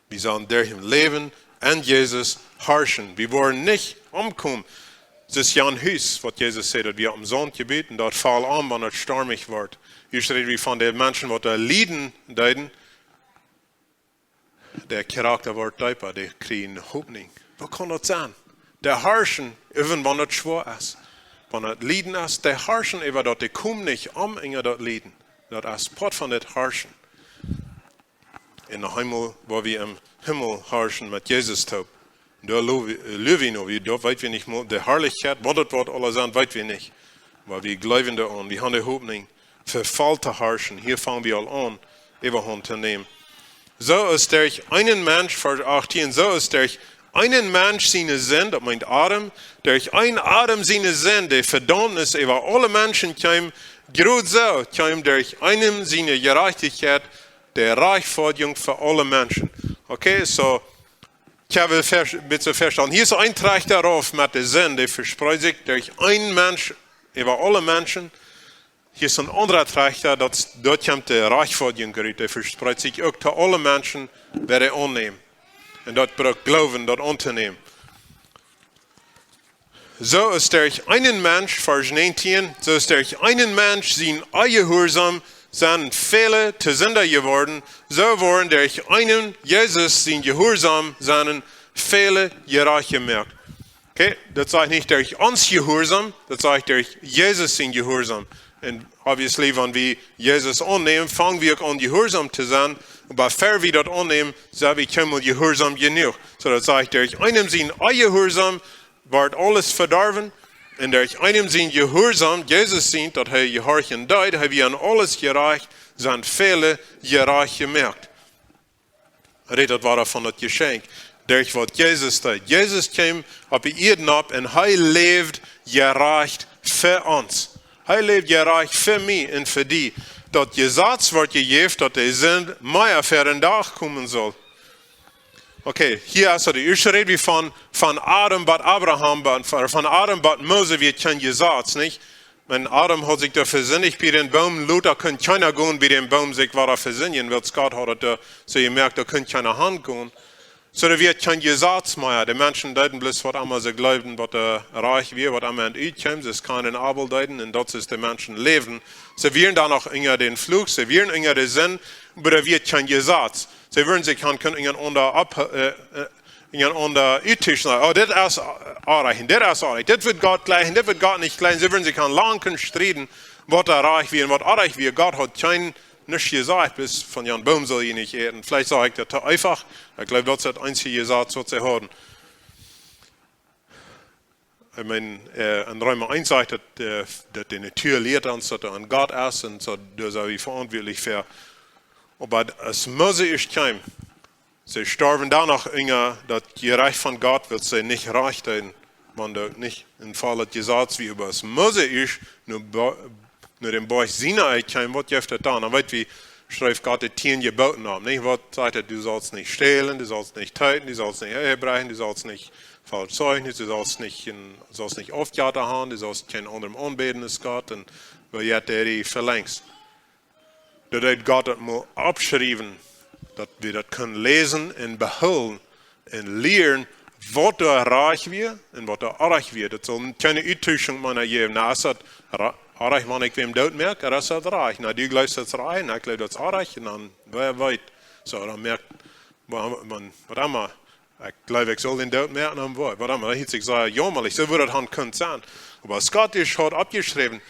Wie sellen derch em Läwen en Jesus horchen. Wie woaren nich omkomen. Daut es Jan Hus, waut Jesus säd, daut wia opp een Sauntjebäd un daut foll om, wan et stormich wort. Hia räd wie von de Menschen, waut doa lieden deeden. De Krakjt wort deepa, dee kjrieejen Hopninj. Woo kaun daut sennen? Dee horchen, even wan et schwoa es. Wan et Lieden es, dee horchen äwa daut, dee komen nich om unja daut Lieden. Daut es Poat von daut Horchen. Un noch eemol, woo wie em Himmel horchen met Jesus toop. Doa lua wie, lua wie no, wie, daut weet wie nich mol, de Harlichkjeit, waut et woat aula sennen, weet wie nich. Oba wie jleewen doaraun, wie han de Hopninj, fa voll to horchen. Hia fang wie aul aun, Äwahaunt to nämen. Soo aus derch eenen Mensch, Varsch achttieen, soo aus derch eenen Mensch siene Sind, daut meent Adam, derch een Adam siene Sind, de Vedaumnis äwa aule Menschen kjeem, krakjt soo kjeem derch eenem siene Jerajchtichkjeit de Rajchtfoadjunk fa aule Menschen. Okay, soo, ekj hab een bät vestonen. Hia es een Trajcht doaropp met de Sind, dee vespreet sikj derch een Mensch äwa aule Menschen. Hia es een aundra Trajcht, daut, daut kjemt de Rajchtfoadjunk rut, dee vespreet sikj uk to aule Menschen, wäa dee aunnämen. Un daut brukt Gloowen, daut auntonämen. Soo aus derch eenen Mensch, Varsch näajentieen, soo aus derch eenen Mensch sien Onjehuarsaum sent väle to Sinda jeworden, soo woaren derch eenen Jesus sien Jehuarsaum sent väle jerajcht jemoakt. Okay, daut sajcht nich derch ons Jehuarsaum, daut sajcht derch Jesus sien Jehuarsaum. Un obviously, wan wie Jesus aunnämen, fang wie uk aun jehuarsaum to sennen, oba ea wie daut aunnämen, sent wie kjeenmol jehuarsaum jenuach. Soo daut sajcht, derch eenem sien Onjehuarsaum wort aules vedorwen, un derch eenem sien Jehuarsaum, Jesus sien, daut hee jehorchen deed, hee wia en aules jerajcht, sent väle jerajcht jemoakt. Rät daut wada von daut Jeschenkj, derch waut Jesus deed. Jesus kjeem opp de Ieed nopp un hee läwd jerajcht fa ons. Hee läwd jerajcht fa mie un fa die. Daut Jesaz wort jejäft, daut de Sind mea ver dän Dach komen sull. Okay, hia es daut de ieeschte Räd, wie von, von Adam bat Abraham, bat, von Adam bat Mose, wia kjeen Jesaz, nich? Wan Adam haud sikj doa vesindicht bie dän Boom, lota kunn kjeena gonen bie dän Boom sikj wada vesindjen, wiels Gott haud daut doa soo jemoakt, doa kunn kjeena han gonen. Soo, doa wia kjeen Jesaz mea. De Menschen deeden bloos waut emma see jleewden, waut doa rajcht wia, waut emma en Utkjeem, soo aus Kain un Abel deeden, un daut es de Menschen läwden. See wieren doa noch unja dän Fluch, see wieren unja de Sind, oba doa wia kjeen Jesaz. See wudden sikj han kunnen unjarenaunda opp, äh, äh, unjarenaunda uttuschen. Oh, dit es orrajcht, dit es orrajcht. Dit wudd Gott jlikjen, dit wudd Gott nich jlikjen. See wudden sikj han lang kunnen strieden, waut doa rajcht wia un waut orrajcht wia. Gott haud kjeen, nuscht jesajcht, bloos von jan Boom sull jie nich äten. Veleicht saj ekj daut too eefach. Ekj jleew, daut es daut eensje Jesaz, waut see hauden. Ekj meen, äh, en Reema eent sajcht daut, äh, daut de Natua lieet ons, daut doa een Gott es un soo, doa sent wie veauntwuatlich fa. Oba aus Mose ieescht kjeem, See storwen dan noch unja daut Jerecht von Gott, wiels see nich rajcht deeden, wan doa nich een vollet Jesaz wia. Oba aus Mose ieescht no, Bo- no dän Boajch Sinai kjeem, waut jeef daut dan? Dan weet wie, schreef Gott de tieen Jeboten opp. Nich? Waut sajcht et? Du saust nich stälen, du saust nich teeten, du saust nich ehebrechen, du saust nich faulsch zeichnen, du saust nich, een- saust nich Aufjetta haben, du saust kjeen aundren aunbäden aus Gott. Un woo jeit de Rieej velenjs. Doa deed Gott daut mol oppschriewen, daut wie daut kjennen läsen un behoolen un lieren, waut doa rajcht wia un waut doa orrajcht wia. Daut saul kjeene Uttuschunk mea jäwen. Na, es daut ra- orrajcht, wan ekj wäm doot moak, ooda es daut rajcht? Na, du jleefst daut es rajcht, na, ekj jleew daut es orrajcht, un dan, wäa weet. Soo, dan moakt, wa- wan, waut emma. Ekj jleew, ekj saul dän doot moaken, dan waut, waut emma. Daut hilt sikj sea jäwlich. Soo wudd daut han kunt sennen. Oba aus Gott ieescht haud oppjeschräwen,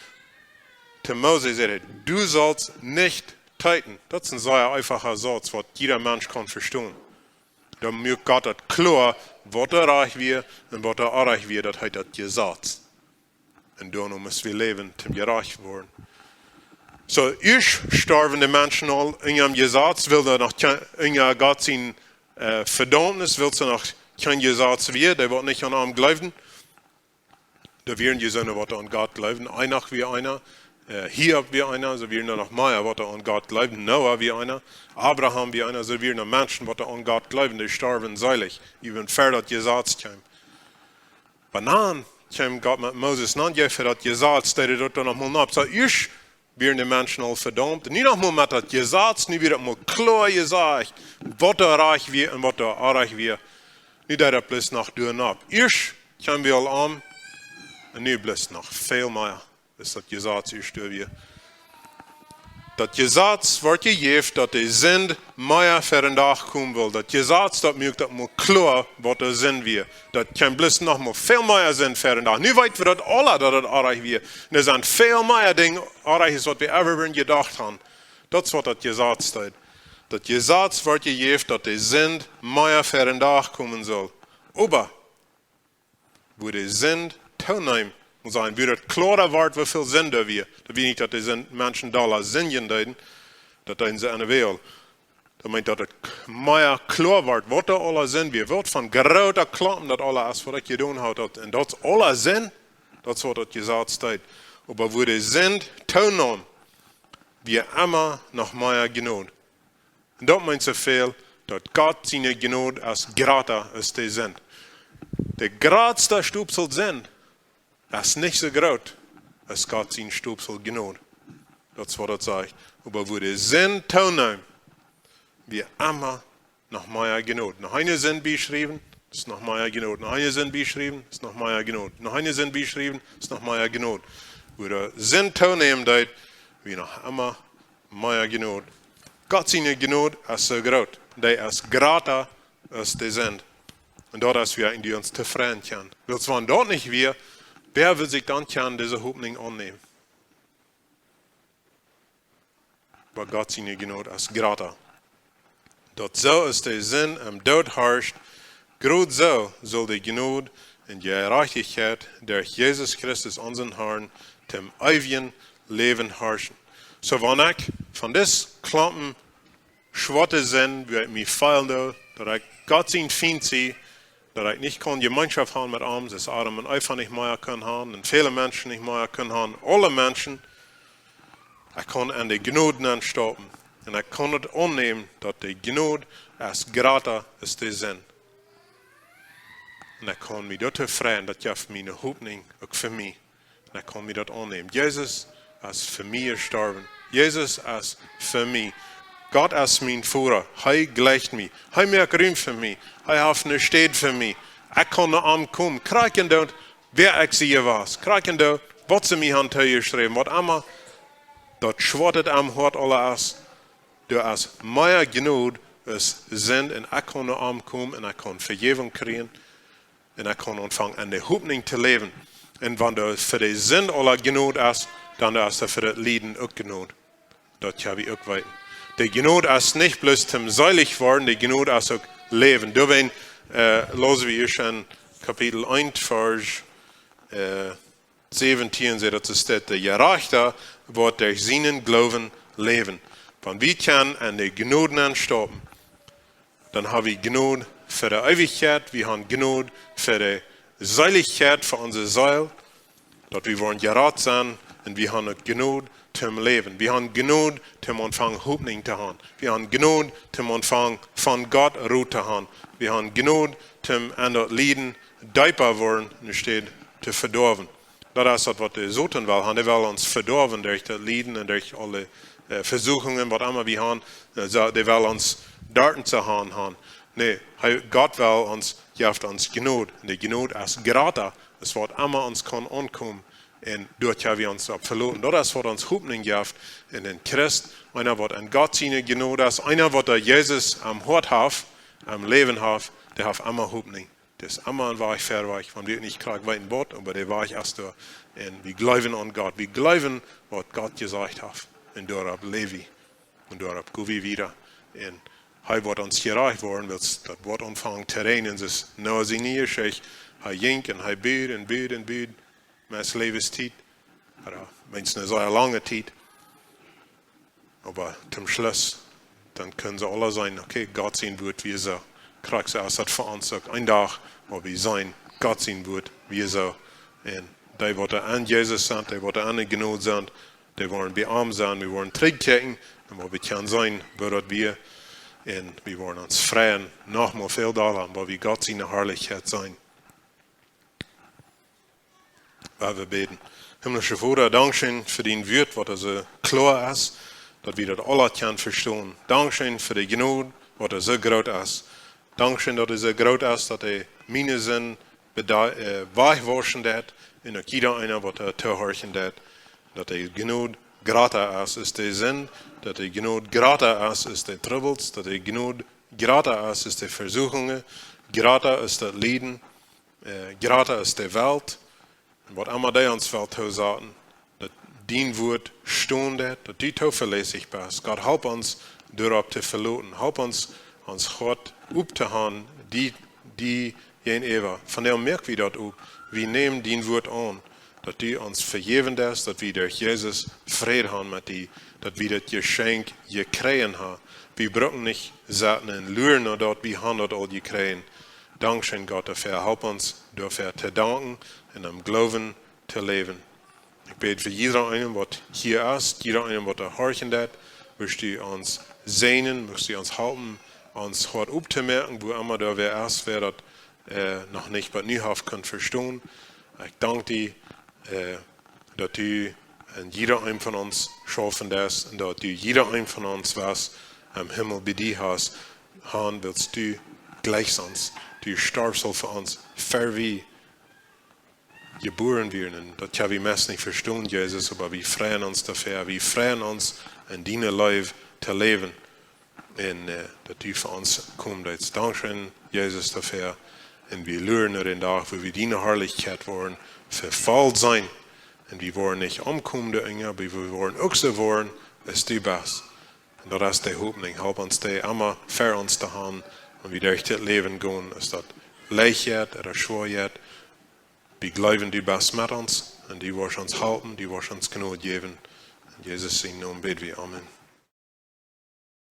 to Mose säd hee: Du saust nich teeten. Daut es een sea eefacha Sauz, waut jieda Mensch kaun vestonen. Dan muak Gott daut kloa, waut doa rajcht wia un waut doa orrajcht wia, daut heet daut Jesaz. Un doano mott wie läwen, toom jerajcht woaren. Soo, ieescht storwen de Menschen aul unja daut Jesaz, wiels doa noch kjeen, unja Gott sien, äh, Vedaumnis, wiels doa noch kjeen Jesaz wia, dee waut nich aun am jleewden. Doa wieren je soone, waut aun Gott jleewden. Enoch wia eena, äh, Hiob wia eena, soo wieren doa noch mea, waut aun Gott jleewden. Noah wia eena, Abraham wia eena, soo wieren doa Menschen, waut aun Gott jleewden, dee storwen seelich, ea daut Jesaz kjeem. Oba dan kjeem Gott met Moses, dan jeef hee daut Jesaz, deed hee daut dan noch mol opp. Soo, ieescht wieren de Menschen aul vedaumt. Nu noch mol met daut Jesaz, nu wia daut mol kloa jesajcht, waut doa rajcht wia un waut doa orrajcht wia. Nu deed daut bloos noch doa opp. Ieescht kjeem wie aul aun, un nu bloos noch väl mea, es daut Jesaz ieescht doa wia. Daut Jesaz wort jejäft, daut de Sind mea ver dän Dach komen wull. Daut Jesaz, daut muak daut mol kloa, waut de Sind wia. Daut kjeem bloos noch mol väl mea Sind ver dän Dach. Nu weet wie daut aula, daut et orrajcht wia. Un doa sent väl mea Dinja orrajcht aus waut wie ever jedocht haben. Daut es waut daut Jesaz deed. Daut Jesaz wort jejäft, daut de Sind mea ver dän Dach komen sull. Oba woo de Sind tooneem, mott sennen, woo daut kloara wort, woo väl Sind doa wia. Daut wia nich, daut de Sind, Menschen dolla sindjen deeden, daut deeden see aun de Welt. Daut meent, daut et mea kloa wort, waut doa aula Sind wia, waut fa groote Klompen daut aula es, waut ekj jedonen haud, daut, un daut es aula Sind, daut es waut daut Jesaz deed. Oba woo de Sind tooneem, wia emma noch mea Jnod. Un daut meent soo väl, daut Gott siene Jnod es jrata aus de Sind. De jratsta Stapel Sind es nich soo groot aus Gott sien Stapel Jnod. Daut es waut daut sajcht. Oba woo de Sind tooneem, wia emma noch mea Jnod. Noch eene Sind bieschriewen, es noch mea Jnod. Noch eene Sind bieschriewen, es noch mea Jnod. Noch eene Sind bieschriewen, es noch mea Jnod. Woo de Sind tooneem deed, wia noch emma mea Jnod. Gott siene Jnod es soo groot. Dee es jrata aus de Sind. Un daut es, woo wie ons tofräd kjennen. Wiels wan daut nich wia, wäa wudd sikj dan kjennen dise Hopninj aunnämen? Oba Gott siene Jnod es jrata. Daut soo aus de Sind em Doot harscht, jrod soo saul de Jnod un Jerajchtichkjeit derch Jesus Christus, onsen Harn, toom eewjen Läwen harschen. Soo, wan ekj von dis Klompen schwoate Sind, woo ekj mie feelen doo, daut ekj Gott sien Fient sie, daut ekj nich kaun Jemeenschoft haben met am, soo aus Adam un Eva nich mea kunnen haben, un väle Menschen nich mea kunnen haben, aule Menschen, ekj kaun aun de Jnod nenn staupen. Un ekj kaun et aunnämen, daut de Jnod es jrata aus de Sind. Un ekj kaun mie doa tofräd, daut jeft mie eene Hopninj, uk fa mie. Un ekj kaun mie daut aunnämen. Jesus es fa mie jestorwen. Jesus es fa mie. Gott es mien Voda. Hee jleicht mie. Hee moakt Rum fa mie. Hee haft eene Städ fa mie. Ekj kaun no am komen. Krakjt endoont, wäa ekj sie wia. Krakjt endoont, waut see mie han toojeschräwen. Waut emma daut schwoat et am Hoat aula es. Doa es mea Jnod aus Sind, un ekj kaun no am komen un ekj kaun Vejäwunk kjrieen un ekj kaun aunfangen aun de Hopninj to läwen. Un wan doa fa de Sind aula Jnod es, dan es doa fa daut Lieden uk Jnod. Daut hab ekj uk weeten. De Jnod es nich bloos toom seelich woaren, de Jnod es uk Läwen. Doawäajen, äh, läsen wie hia en Kapitel eent, Varsch, äh, säwentieen sajcht daut, de Jerajchta woat derch sienen Gloowen läwen. Wan wie kjennen aun de Jnod nenn staupen, Dan ha wie Jnod fa de Eewichkjeit, wie han Jnod fa de Seelichkjeit, fa onse Seel, daut wie woaren jerat sennen, un wie han uk Jnod toom läwen. Wie han Jnod toom aunfangen Hopninj to han. Wie han Jnod toom aunfangen von Gott Rot to han. Wie han Jnod toom en daut Lieden deepa woaren enne Städ to vedoawen. Daut es daut, waut de Soton well han. Dee well ons vedoawen derch daut Lieden un derch aule, äh, Vesuchungen, waut emma wie han. Äh, soo, dee well ons doa to han han. Nä, hee, Gott well ons, jeft ons Jnod. Un de Jnod es jrata aus waut emma ons kaun aunkomen. Un doa kjenn wie ons opp veloten. Daut es, waut ons Hopninj jeft en dän Christ. Eena, waut en Gott siene Jnod es, eena, waut doa Jesus aum Hoat haft, aum Läwen haft, dee haft emma Hopninj. Daut es emma een Wajch verwoat, wan wie nich krakjt weeten waut, oba de Wajch es doa. Un wie jleewen aun Gott. Wie jleewen, waut Gott jesajcht haft. Un doaropp läw wie. Un doaropp go wie wieda. Un hee woat ons jerajcht woaren, wiels daut woat aunfangen to räajnen. Daut es Noah siene Jeschicht. Hee jinkj un hee bud un bud un bud. Meist Läwenstiet. Ooda meist eene sea lange Tiet. Oba toom Schluss, dan kjennen see aula seenen, okay, Gott sien Wuat wia soo. Krakjt soo es daut fa ons uk. Een Dach, wua wie seenen, Gott sien Wuat wia soo. Un dee, waut doa aun Jesus sent, dee, waut doa aun de Jnod sent, dee woaren bie am sennen, wie woaren trigjkjikjen, un wua wie kjennen seenen, woo daut wia. Un wie woaren ons freien, noch mol väl dolla, wua wie Gott siene Harlichkjeit seenen. Lot wie bäden. Himmlischa Voda, dankscheen fa dien Wuat, waut soo kloa es, daut wie daut aula kjennen vestonen. Dankscheen fa de Jnod, waut soo groot es. Dankscheen, daut dee soo groot es, daut dee miene Sind beda-, äh, wajchwauschen deed, un uk jieda eena, waut doa tohorchen deed. Daut de Jnod jrata es aus de Sind, daut de Jnod jrata es aus de Trubbels, daut de Jnod jrata es aus de Vesuchungen, jrata es daut Lieden, äh, jrata es de Welt, un waut emma dee ons well toosaten, daut dien Wuat stonen deed, daut du tovelässich best. Gott, help ons doaropp to veloten. Help ons, ons Hoat opptohan, die, die jäajenäwa. Von doa moak wie daut opp. Wie nämen dien Wuat aun, daut du ons vejäwen deist, daut wie derch Jesus Fräd han met die, daut wie daut Jeschenkj jekjräajen han. Wie brucken nich sitten un luren no daut, wie han daut aul jekjräajen. Dankscheen, Gott, doafäa. Help ons doafäa to danken un em Gloowen to läwen. Ekj bäd fa jieda eenen, waut hia es, jieda eenen, waut doa horchen deit, wurscht du ons säajnen, wurscht du ons halpen, ons Hoat opptomoaken, wua emma doa wäa es, wäa daut, äh, noch nich bat nu haft kunt vestonen. Ekj dank die, äh, daut du en jieda eenen von ons schaufen deist un daut du jieda eenen von ons west em Himmel bie die hast, han, wiels du jlikjst ons, du storfst aul fa ons, ver wie jebuaren wieren. Un daut kjenn wie meist nich vestonen, Jesus, oba wie freien ons doafäa. Wie freien ons, en diene Leew to läwen. Un, äh, daut du fa ons komen deist. Dankscheen, Jesus, doafäa. Un wie luren no dän Dach, wua wie diene Harlichkjeit woaren vefoll seenen. Un wie woaren nich omkomen, de Enj, oba wie woaren uk soo woaren, aus du best. Un daut es de Hopninj. Help ons dee emma ver ons to han, wan wie derch dit Läwen gonen, es daut leicht ooda schwoa. Wie jleewen, du best met ons, un du woascht ons halpen, du woascht ons Jnod jäwen. En Jesus sienen Nomen bäd wie. Amen.